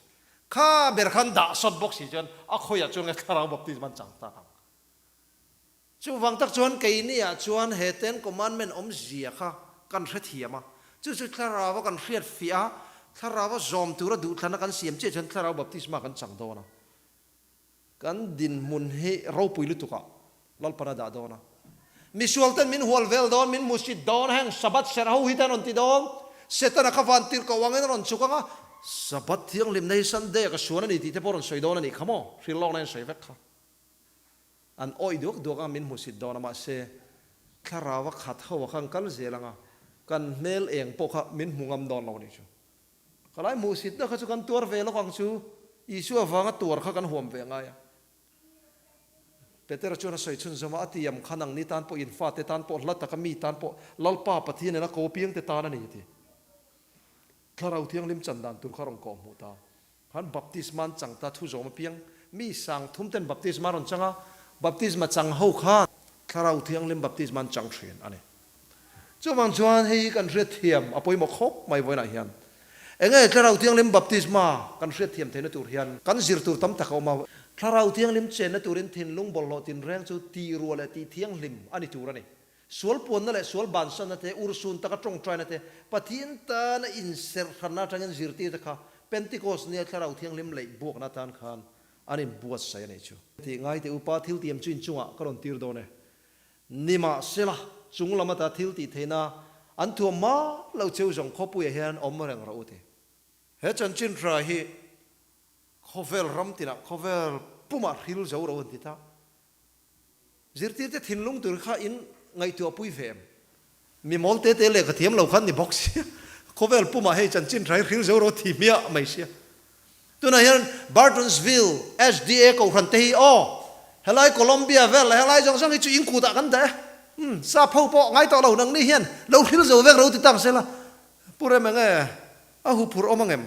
Kha ber khan dah sawt bawk si chuan a khawiah chuan nge Thlarau Baptism an chang tak ang? Chuvang tak chuan keiniah chuan he Ten Commandment awmzia kha kan hrethiam a, chu chu Thlarauva kan hriat fiah a, Thlarauva zawm tura duhthlana kan siam chiah chuan Thlarau Baptisma kan chang dawn a. Kan dinhmun hi ropui lutukah Lalpan a dah dawn a. Misual ten min hual vel dawn, min hmusit dawn, heng Sabbath serh ho hi te an rawn ti dawn. Setana kha van tirh koh angin a rawn chuk ang a, Sabbath thianghlimna hi Sunday a ka suan a ni tih te pawh a rawn sawi dawn a nih kha maw? Hrilh lawkna in sawi vek kha. An awih duak duak a, min hmusit dawn a, mahse thlarau a khat ho a khan kal zel ang a, kan hmel eng pawh kha min hmu ngam dawn lo a nih chu. Ka lai hmuhsitna kha chu kan tuar ve lawk ang chu, Isua vanga tuar kha kan huam ve ngai a. Petera chuan a sawi chhunzawm a, a tiam kha nangni tan pawh, in fate tan pawh, hla taka mi tan pawh, Lalpa Pathianin a ko piangte tan a ni a ti. Thlarau Thianghlim chan dan tur kha rawn kawh hmuh ta. Khan baptisma an chang ta thu zawm apiang mi sang thum ten baptisma a rawn chang a, baptisma chang ho khan Thlarau Thianghlim baptisma an chang thin a ni. Chuvang chuan hei hi kan hriatthiam a pawimawh khawp mai vawiinah hian. Enge Thlarau Thianghlim baptisma kan hriatthiam theihna tur hian kan zir tur tam tak a awm a. Thlarau Thianghlim chenna turin thinlung bawlhhlawh tinreng chu tih ruah leh tih thianghlim a ni tur a ni. Sual puanna leh sual bansanna te, urhsun taka tawngtaina te, Pathian tana inserhranna atangin zirtirte kha Pentecost nia Thlarau Thianghlim leih buakna atan khan an inbuatsaih a nih chu. Tih ngai teh upa thil tiam chu inchungah ka rawn tir dawn e. Nimahsela, chung lam ata thil tih theihna an thuam mah lo cheu zawng khawpuiah hian awm reng rawh u ti. He chanchin hra hi khawvel ram tinah khawvel pumah hril zo ro an ti ta. Zirtirte thinlung tur kha in ngaihtuah pui ve em? Mi mawl te te lehkha thiam lo khan ni bawk sia. Khawvel pumah hei chanchin hra hi hril zo ro thi hmiah mai sia. Tunah hian Bartonsville SDA kohhran te hi aw, helai Columbia vel leh helai zawng zawng hi chu in kutah kan dah e. Umm, sap ho pawh ngai tawh lo nangni hian lo hril zo vek ro ti tak sela. Pu Rem enge a huphurh awm angem?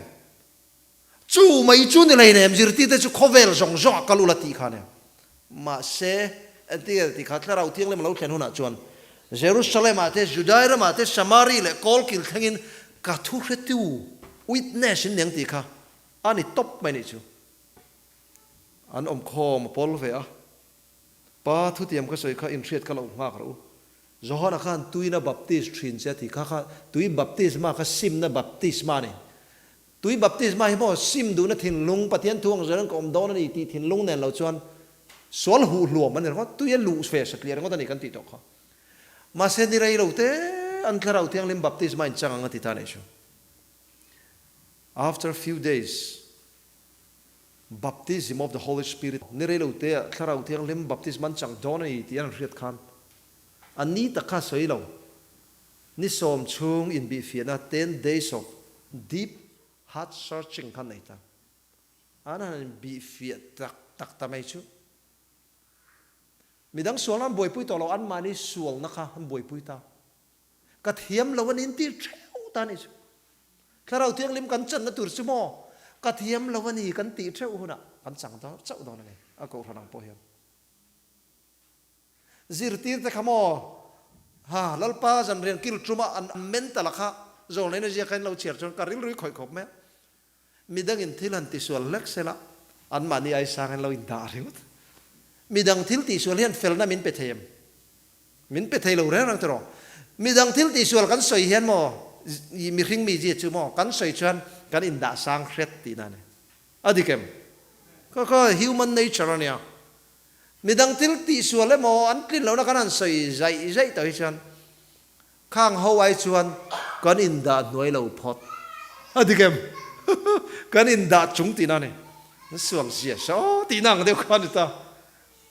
Chu mai chu ni hleinem, zirtirte chu khawvel zawng zawng a kal ula tih kha nia. Mahse, entir tih kha Thlarau Thianghlim a lo thlen hunah chuan Jerusalem-ah te, Judai ramah te, Samari leh Kawlkil thlengin ka thu hretu, witness, in niang tih kha a ni tawp mai nih chu. An awmkhawm a pawl ve a, Pa thutiam ka sawi kha inhriat ka lo nghak rawh u. Johana khan tuina baptist thin che a ti kha kha tui baptisma kha simna baptisma a ni. Tui baptisma hi maw sim duhna thinlung, Pathian thu ang zel an ka awm dawn a ni tih thinlung nen lo chuan sual huh hluam a ni ringawt, tui a luh ve satliah ringawt a ni kan tih tawh kha. Mahse ni rei lo te an Thlarau Thianghlim baptisma in chang ang a ti ta a nih chu. After few days, baptism of the Holy Spirit, ni rei lo te ah Thlarau Thianghlim baptisma an chang dawn a ni tih an hriat khan a ni tak kha a sawi lo. Ni sawm chhung inbihfiahna ten days of deep heart searching kha nei ta. An han inbihfiah tak tak ta mai chu. Midang sualna an buaipui tawh lo, anmahni sualna kha an buaipui ta. Ka thiam lo an intir theuh ta nih chu. Thlarau Thianghlim kan channa tur chu maw ka thiam lo a ni kan tih theuh hunah kan chang chauh dawn a ni a kohhran ang pawh hian. Zirtir te kha maw? Ha, Lalpa zanrian kil tuma an mental a kha zawlneina ziak kha in lo chhiar chuan ka rilru i khawih khawp mai a. Midangin thil han tisual hlek sela anmahni aisang in lo indah ringawt. Midang thil tihsual hian felna min pe thei em? Min pe thei lo reng reng tiraw? Midang thil tihsual kan sawi hian maw mihring mi zia chu maw kan sawi chuan kan indah sang hret tihna a ni. A dik em? Kha kha human nature a nia. Midang thil tihsual emaw an tlin lohna kan han sawi zaih zaih tawh hi chuan khang ho ai chuan kan indah hnuai lo phawt a dik em? Kan indah chung tihna a ni. An sual zia saw tihna ang deuh kha a ni ta.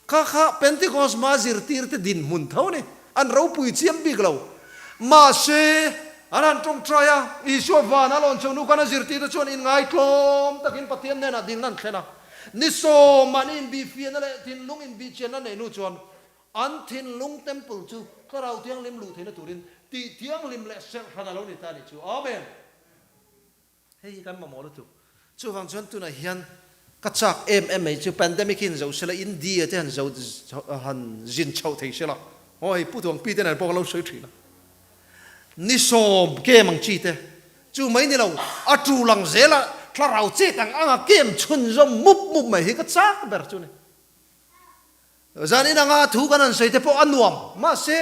Kha kha Pentecost hma zirtirte dinhmun tho a ni. An ropui chiam bik lo. Mahse, an han tawngtai a, Isua van a lawn chho hnu khan a zirtirte chuan inngaitlawm takin Pathian hnenah dilna an thlen a. Ni sawmah ni inbihfiahna leh thinlung inbihchianna neih hnu chuan an thinlung temple chu Thlarau Thianghlim luh theihna turin tih thianghlim leh serhhran a lo ni ta a nih chu. Amen! Hei hi kan mamawh lutuk. Chuvang chuan tunah hian ka chak em em mai chu pandemic hi han zo sela, India te han zo han zin chhoh thei sela. Aw hei Pu Tuangpi te nen pawh ka lo sawi thin a. Ni sawm kem ang chi te Chu mai ni lo, a tu lang zela thlarau chet ang anga kem chhunzawm mup mup mai hi ka chak ber chu ni. Zan in anga thu kan han sawi te pawh a nuam, mahse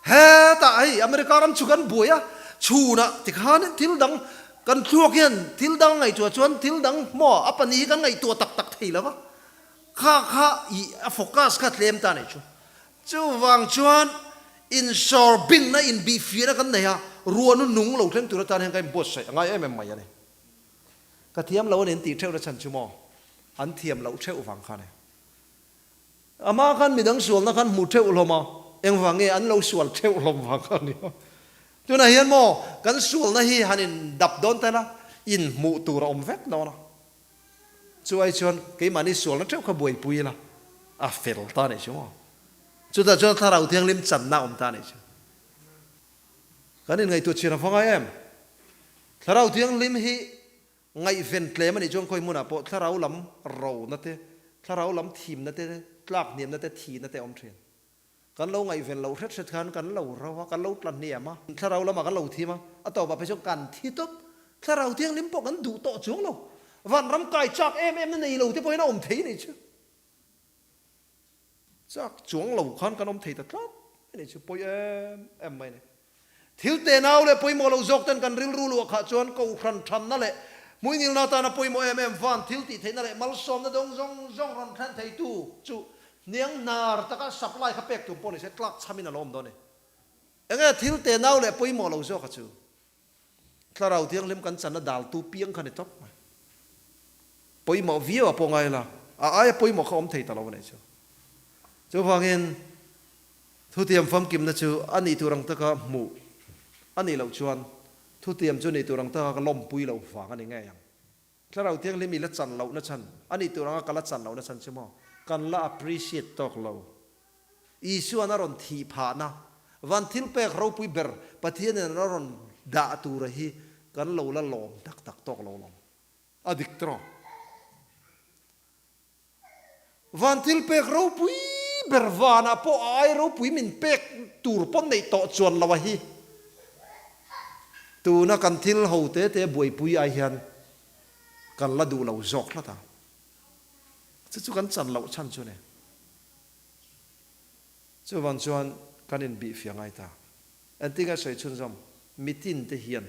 hetah hei America ram chu kan buai a, chhunah tikhan thil dang kan thluak hian thil dang a ngaihtuah chuan thil dang maw a pahnih hi kan ngaihtuah tak tak thei lo va, kha kha i a focus kha tlem ta nei chu. Chuvang chuan insawr bingna inbihfiahna kan nei a, ruahnu nung lo thleng tur atan hian ka inbuatsaih a ngai em em mai a ni. Ka thiam lo a ni an tih theuhna chhan chu maw an thiam loh theuh vang kha a ni. Amah khan midang sualna khan hmu theuh hlawm a, engvang nge an lo sual theuh hlawm vang kha a ni a. Tunah hian maw kan sualna hi han indap dawn ta ila, inhmuh tur a awm vek dawn a. Chu ai chuan keimahni sualna theuh kha buaipui ila a fel ta anih chu maw? Chutah chuan Thlarau Thianghlim channa a awm ta anih chu. Kan inngaihtuah chhin a va ngai em? Thlarau Thianghlim hi. Ngaihven tlem a nih chuan khawi hmunah pawh thlarau lam rona te, thlarau lam thimna te, tlak hniamna te, thihna te a awm thin. Kan lo ngaihven loh hret hret khan kan lo ro a, kan lo tla hniam a, thlarau lamah kan lo thim a, a tawpah phei chuan kan thi tawp. Thlarau thianghlim pawh kan duh tawh chuang lo. Vanram kai chak em em na nei lo te pawhin a awm thei a nih chu. Chak chuang lo khan kan awm thei ta tlat a nih chu pawi em em mai a ni. Thil tenau leh pawimawh lo zawk ten kan rilru luah khah chuan kohhran thanna leh hmuingilna atana pawimawh em em van thil tih theihna leh malsawmna dawng zawng zawng rawn thlen theitu chu hniang hnar taka supply kha pek tur pawh ni se tlak chhamin a lo awm dawn a ni. Enge thil tenau leh pawimawh lo zawk a chu? Thlarau Thianghlim kan channa daltu piang kha ni tawp mai. Pawimawh viau a pawh ngai la, a aia pawimawh kha awm thei ta lo a nih chu. Chuvangin thutiam famkimna chu a nih tur ang taka hmuh a nih loh chuan thutiam chu nih tur ang taka ka lawmpui loh vang a ni ngei ang. Thlarau Thianghlim i la chan lohna chhan, a nih tur anga ka la chan lohna chhan chu maw? Kan la appreciate tawk lo. Isuan a rawn thih phahna, van thilpek ropui ber Pathianin a rawn dah tura hi kan lo la lawm tak tak tawk lo lawm. A dik tawh. Van thilpek ropui ber vanah pawh a ai ropui min pek tur pawn neih tawh chuan lo a hi. Tuna kan thil ho te te buaipui ai hian kan la duh lo zawk hlat a. Chu chu kan chan loh chhan chu ni. Chuvang chuan kan inbihfiah ngai ta. Engtinge sawi chhunzawm? Mitin te hian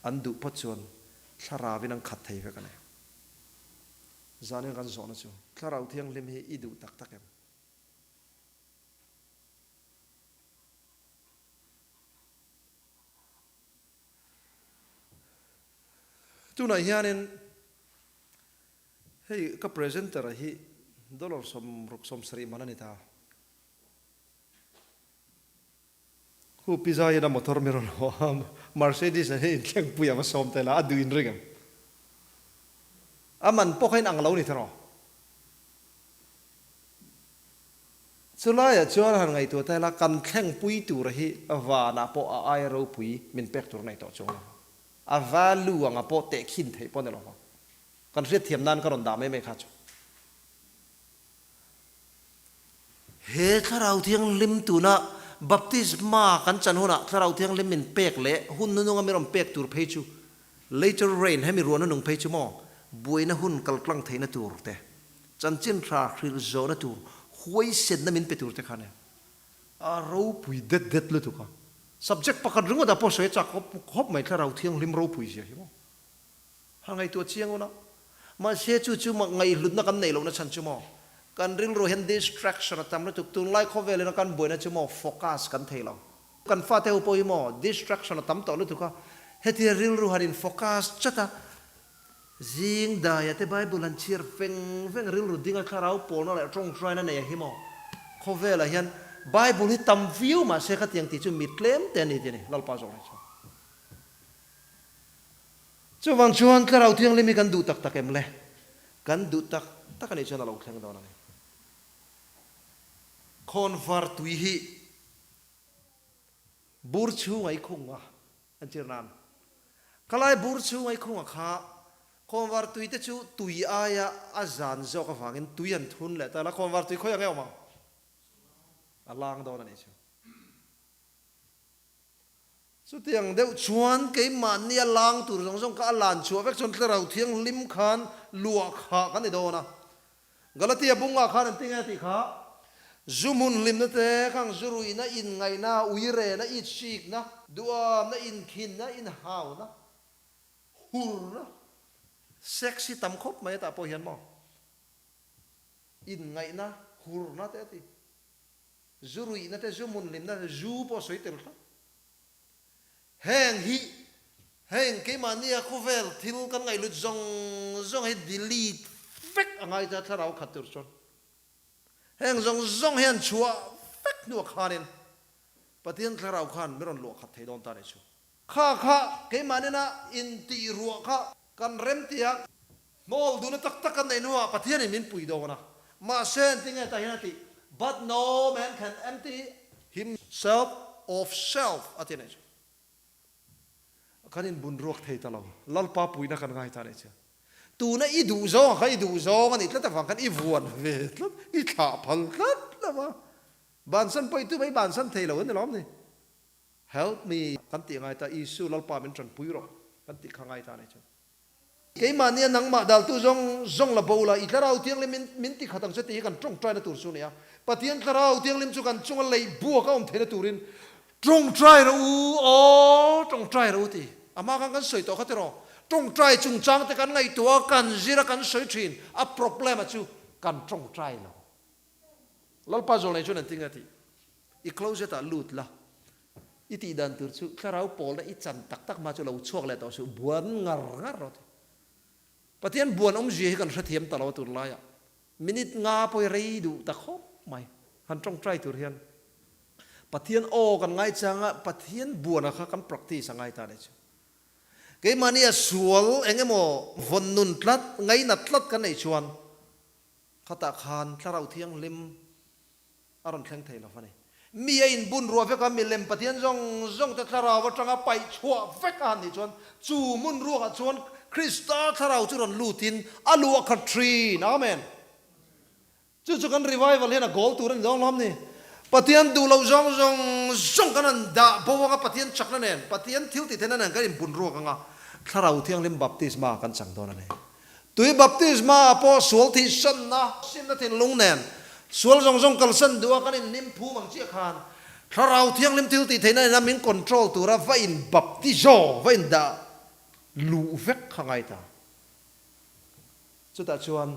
an duh phawt chuan thlarauin an khat thei vek a ni. Zanin kan zawhna chu, Thlarau Thianghlim hi i duh tak tak em? Tunah hianin hei ka presenter-a hi dollar 60 man a ni ta. Hu Pi Zaiin a motor mi rawn haw a, Mercedes a hi inthlengpui a va sawm tel a, a duh inring em? A man pawh kha in ang lo ni tiraw? Chulaiah chuan han ngaihtuah ta ila, kan thlengpui tur hi vanah pawh a aia ropui min pek tur nei tawh chuang lo. A value anga pawh tehkhin theih pawh ni lo vang. Kan hriatthiam nan ka rawn dah mai mai kha chu. He Thlarau Thianghlim tuna baptisma kan chan hunah Thlarau Thianghlim min pek leh hun nununga mi rawn pek tur phei chu later rain hemi ruahna nung phei chu maw buaina hun kaltlang theihna tur te, chanchin tha hrilh zawhna tur huaisenna min pe tur te khan a ropui det det lutuk a. Subject pakhat ringawt ah pawh sawi a chak khawp mai Thlarau Thianghlim ropui zia hi maw. Ha ngaihtuah chiang un a. Mahse chu chu mak ngaihhlutna kan neih lohna chhan chu maw? Kan rilru hian distraction a tam lutuk. Tunlai khawvel ina kan buaina chu maw focus kan thei lo. Kan fate ho pawh hi maw distraction a tam tawh lutuk a. Hetia rilru han in focus chat a, zing daia te Bible han chhiar veng veng rilru dinga thlarau pawlna leh tawngtaina nei ang hi maw khawvelah hian Bible hi tam viau mahse khatiang tih chu mi tlem te a ni tih a ni Lalpa zawk rih chuan. Chuvang chuan Thlarau Thianghlim hi kan duh tak tak em le? Kan duh tak tak a nih chuan a lo thleng dawn a ni. Khawnvar tui hi bur chhunga i khung a, an tir nan. Khalai bur chhunga i khung a kha khawnvar tui te chu tui aia a zan zawk avangin tui an thun leh ta la, khawnvar tui khawi ang e awm ang? A lang dawn a nih chu. Chutiang deuh chuan keimahni a lang tur zawng zawng kha a lan chhuah vek chuan Thlarau Thianghlim khan luah khah kan ni dawn a. Galatia bungah khan an ti nge tih kha, Zu hmun hlimna te, khang zu ruihna, inngaihna, uirena, itsikna, duhamna, inkhinna, inhauna, hurna, sex hi tam khawp mai tah pawh hian maw, inngaihna, hurna te a ti. Zu ruihna te, zu hmun hlimna te, zu pawh sawi tel tlat. Heng hi, heng keimahnia khawvel thil kan ngaihlut zawng zawng hi delete vek a ngai ta thlarau khat tur chuan. Heng zawng zawng hian chhuah vek hnuah khanin Pathian thlarau khan min rawn luah khat thei dawn ta nih chu. Kha kha keimah nena intih ruah kha kan rem tia hnawl duhna tak tak kan neih hnuah Pathianin min pui dawn a, mahse engtinge tah hian a tih, But no man can empty himself of self a ti a nih chu. Kan inbun ruak thei ta lo. Lalpa puihna kan ngai ta nih chu. Tuna i duh zawng ah khan i duh zawng a nih tlat avang khan i vuan ve tlat, i thlah phal tlat lo va. Bansan pawh i tum a, i bansan thei lo a ni lawm ni. Help me kan tih ngai ta, Isu Lalpa min tanpui rawh kan tih kha ngai ta nih chu. Keimahnia nangmah daltu zawng zawng la bo la, i Thlarau Thianghlim min min ti khat ang che tih hi kan tawngtaina tur chu a ni a. Pathian Thlarau Thianghlim chu kan chunga lei buak a awm theihna turin tawngtai rawh u, aw tawngtai rawh u ti. A hma khan kan sawi tawh kha tiraw? Tawngtai chungchang te kan ngaihtuah a, kan zir a, kan sawi thin. A problem a chu kan tawngtai lo. Lalpa zawlnei chuan an ti nge tih? I closet ah lut la, i tih dan tur chu thlarau pawlna i chan tak tak hma chu lo chhuak leh tawh suh, buan ngar ngar rawh ti. Pathian buan awmzia hi kan hrethiam ta lo a tur laiah minute nga pawh hi rei duh ta khawp mai. Han tawngtai tur hian Pathian aw kan ngaichang a, Pathian buana kha kan practice a ngai ta nih chu. Keimahni a sual eng emaw vawn nun tlat, ngainat tlat kan neih chuan Khatah khan Thlarau Thianghlim a rawn thleng thei lo a ni. Mi a inbun ruah vek a, milem Pathian zawng zawng te Thlarau atanga paih chhuah vek a han nih chuan chu hmun ruakah chuan Krista Thlarau chu rawn lutin a luah khat thin. Amen. Chu chu kan revival hian a goal tur a ni dawn lawm ni. Pathian duh loh zawng zawng zawng kan han dah bo anga Pathian chakna nen, Pathian thil tih theihna nen kan inbun ruak anga Thlarau Thianghlim baptisma kan chang dawn a ni. Tui baptisma ah pawh sual thihsanna, simna thinlung nen sual zawng zawng kalsan duh a kan inhnim phum ang chiah khan Thlarau Thianghlim thil tih theihna nena min control tura va in baptizo, va in dah luh vek kha ngai ta. Chutah chuan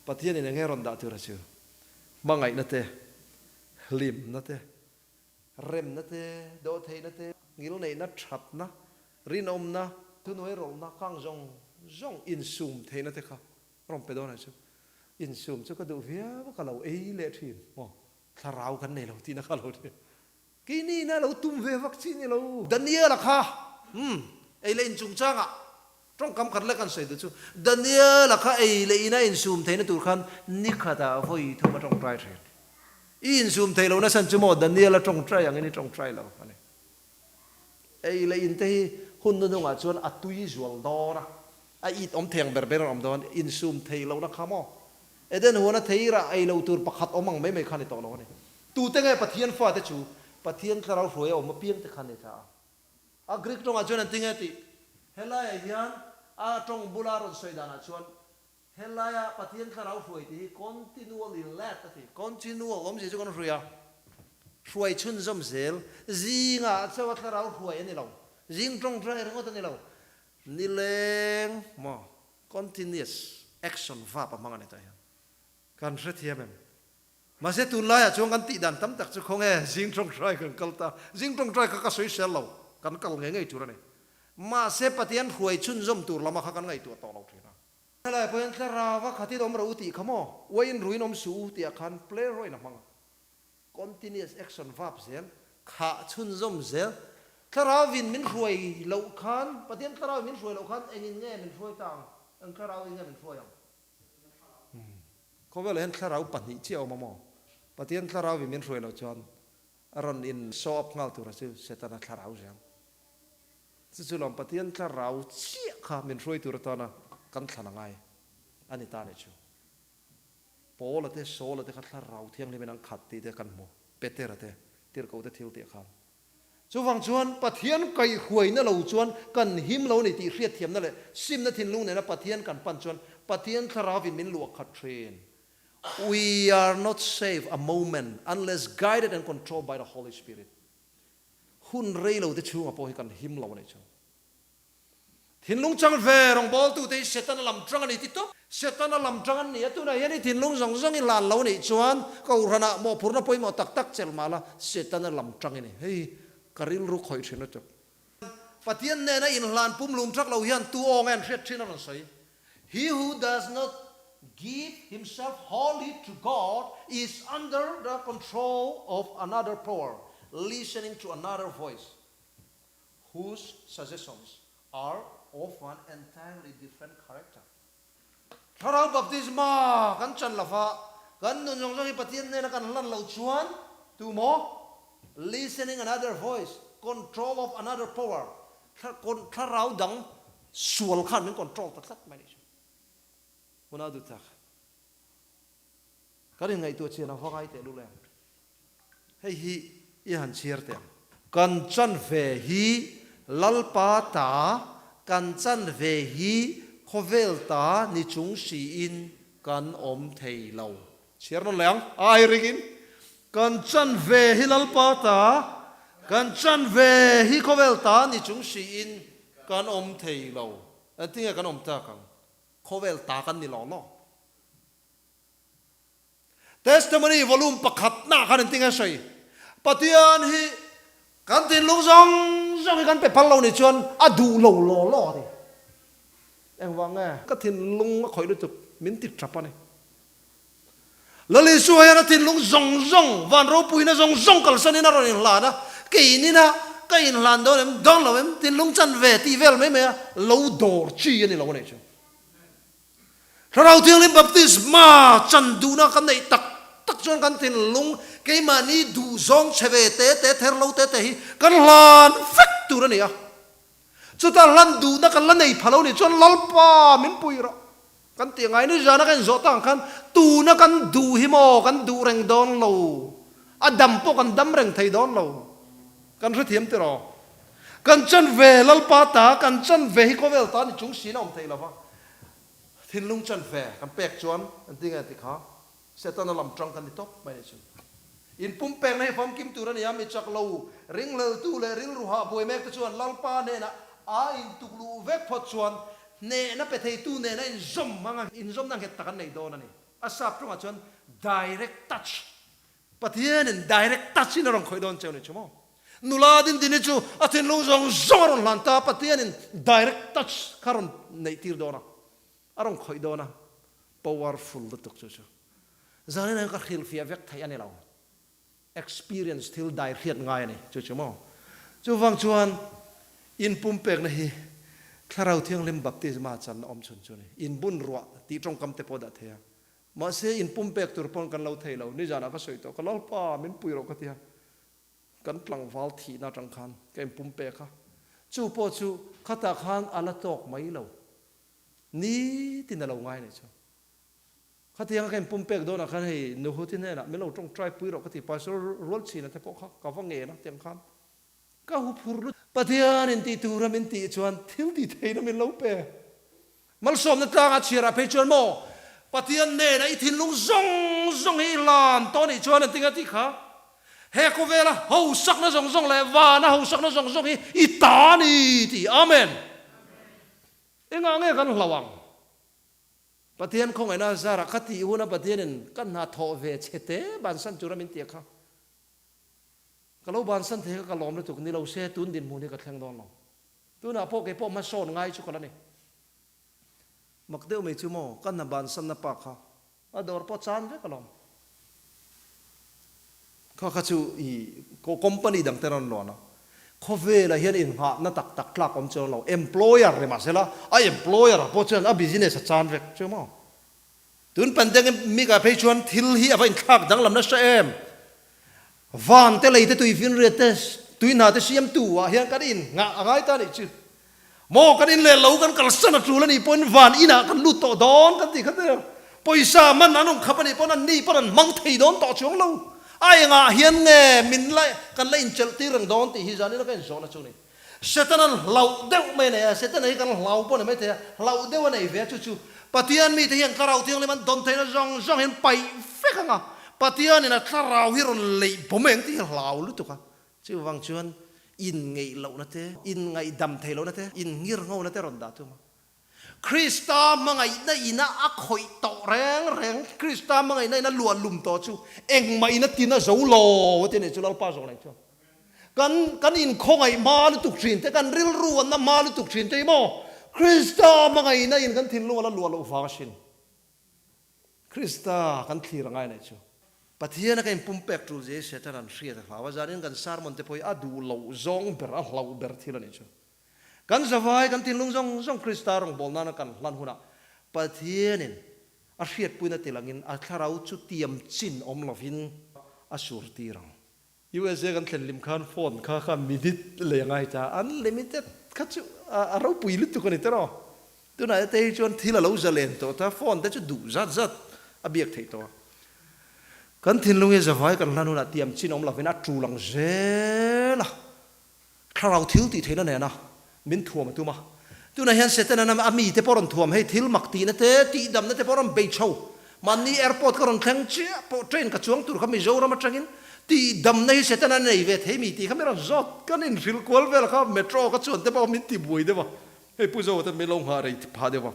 Pathianin eng nge rawn dah tura chu? Hmangaihna te, hlimna te, remna te, dawhtheihna te, ngilneihna, thatna, rinawmna, thunuai rawlna, khang zawng zawng insum theihna te kha rawn pe dawn ang chu. Insum chu ka duh viau a, ka lo ei leh thin maw? Thlarau kan nei lo tihna kha lo ni. Keini ina lo tum ve vak chi ni lo. Daniel-a kha, umm, ei leh in chungchangah tawngkam khat lek an sawi duh chu. Daniel-a kha ei leh ina insum theihna tur khan nikhatah vawi thum a tawngtai thin. I insum theih lohna chhan chu maw Daniel-a tawngtai angin i tawngtai lo a ni. Ei leh in te hi hun hnuhnungah chuan a tui zual dawn a, a it awm thei ang ber ber an awm dawn, insum theih lohna kha maw Eden huana theirah ei lo tur pakhat awm ang mai mai kha ni tawh lo a ni. Tute nge Pathian fate chu Pathian thlarau hruai a awm apiang te kha ni ta a. A Greek tawngah chuan an ti nge tih helaiah hian a tawng bula rawn sawi danah chuan helaia Pathian thlarau hruai tih hi continually led a ti. Continual awmzia chu kan hruai a, hruai chhunzawm zel zingah chauh a thlarau hruai a ni lo, zing tawngtai ringawt a ni lo, nileng maw Continuous action verb a hmang a ni tah hian kan hrethiam em? Mahse tunlaiah chuan kan tih dan tam tak chu khawnge zing tawngtai kan kal ta, zing tawngtai kha ka sawi sel lo, kan kal ngei ngei tur a ni. Mahse Pathian hruai chhunzawm tur lama kha kan ngaihtuah tawh lo thin a. Helai pawh hian thlarau a khatin awm rawh u tih kha maw, uaiin ruin awm suh u tih ah khan playwright a hmang a. Continuous action verb zel, khah chhunzawm zel. Thlarauin min hruai loh khan, Pathian thlarauin min hruai loh khan engin nge min hruai ta ang? Eng thlarauin nge min hruai ang? Khawvelah hian thlarau pahnih chiah a awm a maw? Pathian thlarauin min hruai loh chuan a rawn in show up nghal tura chu Setana thlarau zel. Chu chu lawm Pathian thlarau chiah kha min hruai tur atana kan thlan a ngai a ni ta leh chu. Paula te, Saula te kha Thlarau Thianghlimin an khat tih te kan hmu, Petera te, Tirhkoh te thil tih khan. Chuvang chuan Pathian kaihhruaina lo chuan kan him lo ni tih hriatthiamna leh simna thinlung nena Pathian kan pan chuan Pathian Thlarauin min luah khat thin. We are not safe a moment unless guided and controlled by the Holy Spirit. Hun rei lo te chhungah pawh hi kan him lo a nih chu. Thinlung chang ve rawngbawltute hi Setana lam tang a ni ti tawp. Setana lam tang an ni a, tunah hian i thinlung zawng zawng i hlan lo nih chuan Kohhranah mawhphurhna pawimawh tak tak chelh mah la, Setana lam tang i ni. Hei ka rilru khawih thin lutuk. Pathian nena inhlan pumlum thak lo hian tu aw nge an hriat thin a rawn sawi. He who does not give himself wholly to God is under the control of another power, listening to another voice. whose suggestions are of an entirely different character. Thlarau baptisma kan chan lova, kan nun zawng zawng hi Pathian hnena kan hlan loh chuan tu maw? Listening another voice, control of another power. Thlarau dang sual khan min control ta tlat mai a nih chu. Huna duh tak. Kan inngaihtuah chian a va ngai teh lul em? Hei hi i han chhiar teh ang. Kan chan ve hi Lalpa ta, kan chan ve hi khawvel ta ni chung siin kan awm thei lo. Chhiar nawn leh ang, ai ringin. Kan chan ve hi Lalpa ta, kan chan ve hi khawvel ta ni chung siin kan awm thei lo. Engtinge kan awm tak ang? Khawvel ta kan ni lo law. Testimony volume pakhat nah khan engtinge sawi? Pathian hi kan thinlung zawng zawng hi kan pe phal lo nih chuan a duh lo law law a ti. Engvang nge? Ka thinlung a khawih lutuk min ti tap a ni. Lal Isua hian a thinlung zawng zawng, van ropuina zawng zawng kalsanin a rawn inhlan a, keinina ka inhlan dawn em, dawn lo em, thinlung chan ve tih vel mai mai a lo dawr chi a ni lo a nih chu. Thlarau Thianghlim baptisma chan duhna kan neih tak tak chuan kan thinlung keimahni duhzawng chhe ve te te, ther lo te te hi kan hlan vek tur a ni a. Chuta hlan duhna kan la nei pha lo nih chuan Lalpa min pui rawh kan tih ngai ni zana kan inzawh tak ang khan tuna kan duh hi maw kan duh reng dawn lo, a dam pawh kan dam reng thei dawn lo kan hrethiam tiraw? Kan chan ve Lalpa ta, kan chan ve hi khawvel ta ni chung siin a awm thei lo va. Thinlung chan ve kan pek chuan an ti nge ti kha Setana lam tang kan ni tawp mai ni chu. In pumpekna hi famkim tur a ni a, mi chak lo ringhleltu leh rilru hah buai mek te chuan Lalpa hnenah a intuk luh vek phawt chuan hnehna pe theitu nena inzawm anga inzawmna nghet tak an nei dawn a ni. A sap tawngah chuan direct touch Pathianin direct touch in a rawn khawih dawn cheu ni chu maw? Nula Dindini chu a thinlung zawng zawng a rawn hlan ta, Pathianin direct touch kha a rawn neih tir dawn a, a rawn khawih dawn a, powerful lutuk chu chu. Zanin ah hian ka hrilhfiah vek theih a ni lo, experience thil dai hriat ngai a ni chu chu maw? Chuvang chuan inpumpekna hi Thlarau Thianghlim baptisma chan awm chhun chu a ni, inbun ruah tih tawngkam te pawh dah thei a, Mahse, in pumpek tur pawn kan lo thei lo. Nizanah ka sawi tawh, ka Lalpa, min pui rawh ka ti a. Kan tlangval thihna atang khan ka in pumpek a. Chu pawh chu khatah khan a la tawk mai lo. Nitin a lo ngai nih chu. Khatianga ka in pumpek dawnah khan hei Nuhuti hnenah min lo tawngtai pui rawh ka ti, Pastor Rualchhina te pawh kha ka va ngen a tiang khan. Ka huphur lut. Pathian in tih tura min tih chuan thil tih theihna min lo pe. Malsawmna tlanga chhiarah phei chuan maw Pathian nena i thinlung zawng zawng hi i hlan tawh nih chuan an ti nga tih kha. He khawvela hosakna zawng zawng leh vana hosakna zawng zawng hi i ta a ni tih. Amen. Engah nge kan hlauh ang? Pathian khawngaihna zarah ka tih huna Pathianin ka hna thawh ve che te bansan tura min tih kha. Ka lo bansan thei kha ka lawm lutuk ni lo se tun dinhmun hi ka thleng dawn lo. Tunah pawh kei pawh hmasawn ngai chu ka la ni. Mak deuh mai chu maw ka hna bansanna pa kha a dawr pawh chan vek alawm. Kha kha chu i company dang te rawn lawn a, khawvelah hian innghahna tak tak tlak awm chuang lo. Employer ni mahsela a employer ah pawh chuan a business a chan vek chu maw. Tun pandemic ah phei chuan thil hi a va inthlak danglam nasa em? Van te lei te tui finriat te tui hna te siamtu ah hian kan in nghah a ngai ta nih chu. Maw kan in leh lo kan kalsan a tul a nih pawhin van in ah kan lut tawh dawn kan tih kha der. Pawisa man an awm khap a nih pawn an ni pawn an hmang thei dawn tawh chuang lo. A engah hian nge min la kan la inchelh tir reng dawn tih hi zanin a ka inzawhna chu a ni. Setana'n hlauh deuh mai a nei a, Setana hi kan hlau pawh a ni maithei a, hlauh deuh a nei ve a, chu chu Pathian mite hian Thlarau Thianghlim an dawn theihna zawng zawng hian paih vek ang a, Pathianin a Thlarau hi rawn leih bawm eng tih hi hlau lutuk a, chuvang chuan inngeih lohna te, inngaihdam theih lohna te, inngirnghona te rawn dah thung a. Krista hmangaihna ina a khawih tawh reng reng, Krista hmangaihna ina luah lum tawh chu engmah ina tina zo lo a ti a nih chu Lalpa zawng nei chuan. Kan kan inkhawngaih hma lutuk thin te, kan rilru an na hma lutuk thin te hi maw Krista hmangaihna in kan thinlung a la luah loh vang asin. Krista kan thlir a ngai nei chu. Pathian a ka inpumpek tul zia hi Satan an hriat a hlau a, zanin kan sermon te pawh hi a duh loh zawng ber, a hlauh ber thil a nih chu. Kan zavai, kan thinlung zawng zawng Krista rawngbâwl nâna kan hlan hunah Pathianin a hriatpuina tilangin a thlarau chu tiam chin awm lovin a sûrtîr ang. USA kan thlen lim khan phone kha kha minute lei a ngai ta, unlimited. kha chu a ropui lutuk a ni tiraw. Tunah te hi chuan thil a lo zalen tawh ta, phone te chu duh zat zat a biak theih tawh a. Kan thinlung hi zavai kan hlan hunah tiam chin awm lovin a tul ang zel a, thlarau thil tih theihna nena min thuam a tum a. Tunah hian Setana a mite pawh rawn thuam hei thil mak tihna te, tihdamna te pawh rawn bei chho. Mahni airport ka rawn thleng chiah pawh train ka chuang tur kha Mizoram atangin tihdamna hi Setana nei ve thei mi tih kha mi rawn zawt. Kan inhrilh kual vel kha metro ka chuan te pawh min ti buai deuh a. Hei Pu Zoa te min lo nghah rei phah deuh a.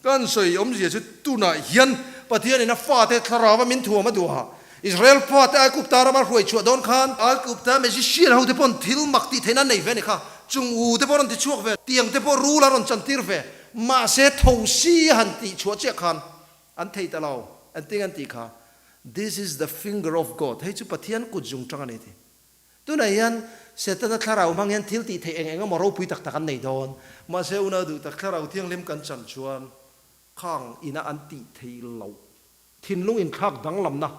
Kan sawi awmzia chu tunah hian Pathianin a fate thlarau a min thuam a duh a. Israel fate Aigupta rama hruai chhuah dawn khan Aigupta magician ho te pawn thil mak tih theihna an nei ve a ni kha. Chung u te pawh rawn ti chhuak ve, tiang te pawh rul a rawn chantir ve. Mahse thosi a han tih chhuah chiah khan an thei ta lo. Engtin an tih kha? This is the finger of God, hei chu Pathian kut zung tang a ni ti. Tunah hian Setana thlarau hmang hian thil tih theih eng eng emaw ropui tak tak an nei dawn. Mahse unau duh tak thlarau thianghlim kan chan chuan khang ina an tih theih loh thinlung inthlak danglamna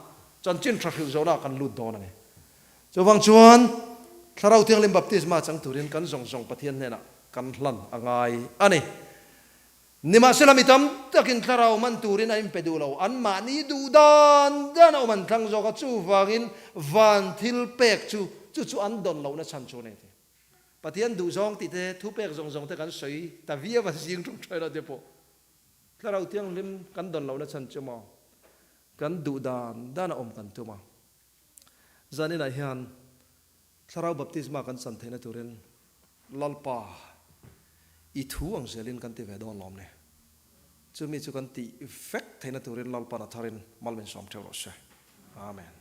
chanchin tha hrilh zawhna ah kan lut dawn a ni. Chuvang chuan thlarau thianghlim baptisma chang turin kan zawng zawng Pathian hnenah kan hlan a ngai a ni. Nimahsela mi tam takin thlarau man turin an inpe duh lo, anmahni duh dan dan a awm an thlang zawk a, chuvangin van thil pek chu chu chu an dawn lohna chhan chu a ni ti. Pathian duh zawng tih te, thu pek zawng zawng te kan sawi ta viau a, zing tawngtai lah te pawh thlarau thianghlim kan dawn lohna chhan chu maw kan duh dan dan a awm kan tum a. Zaninah hian Thlarau baptisma kan chan theihna turin Lalpa i thu ang zelin kan ti ve dawn lawm ni. Chumi chu kan tih vek theihna turin Lalpan a tharin mal min sawm theuh rawh se. Amen.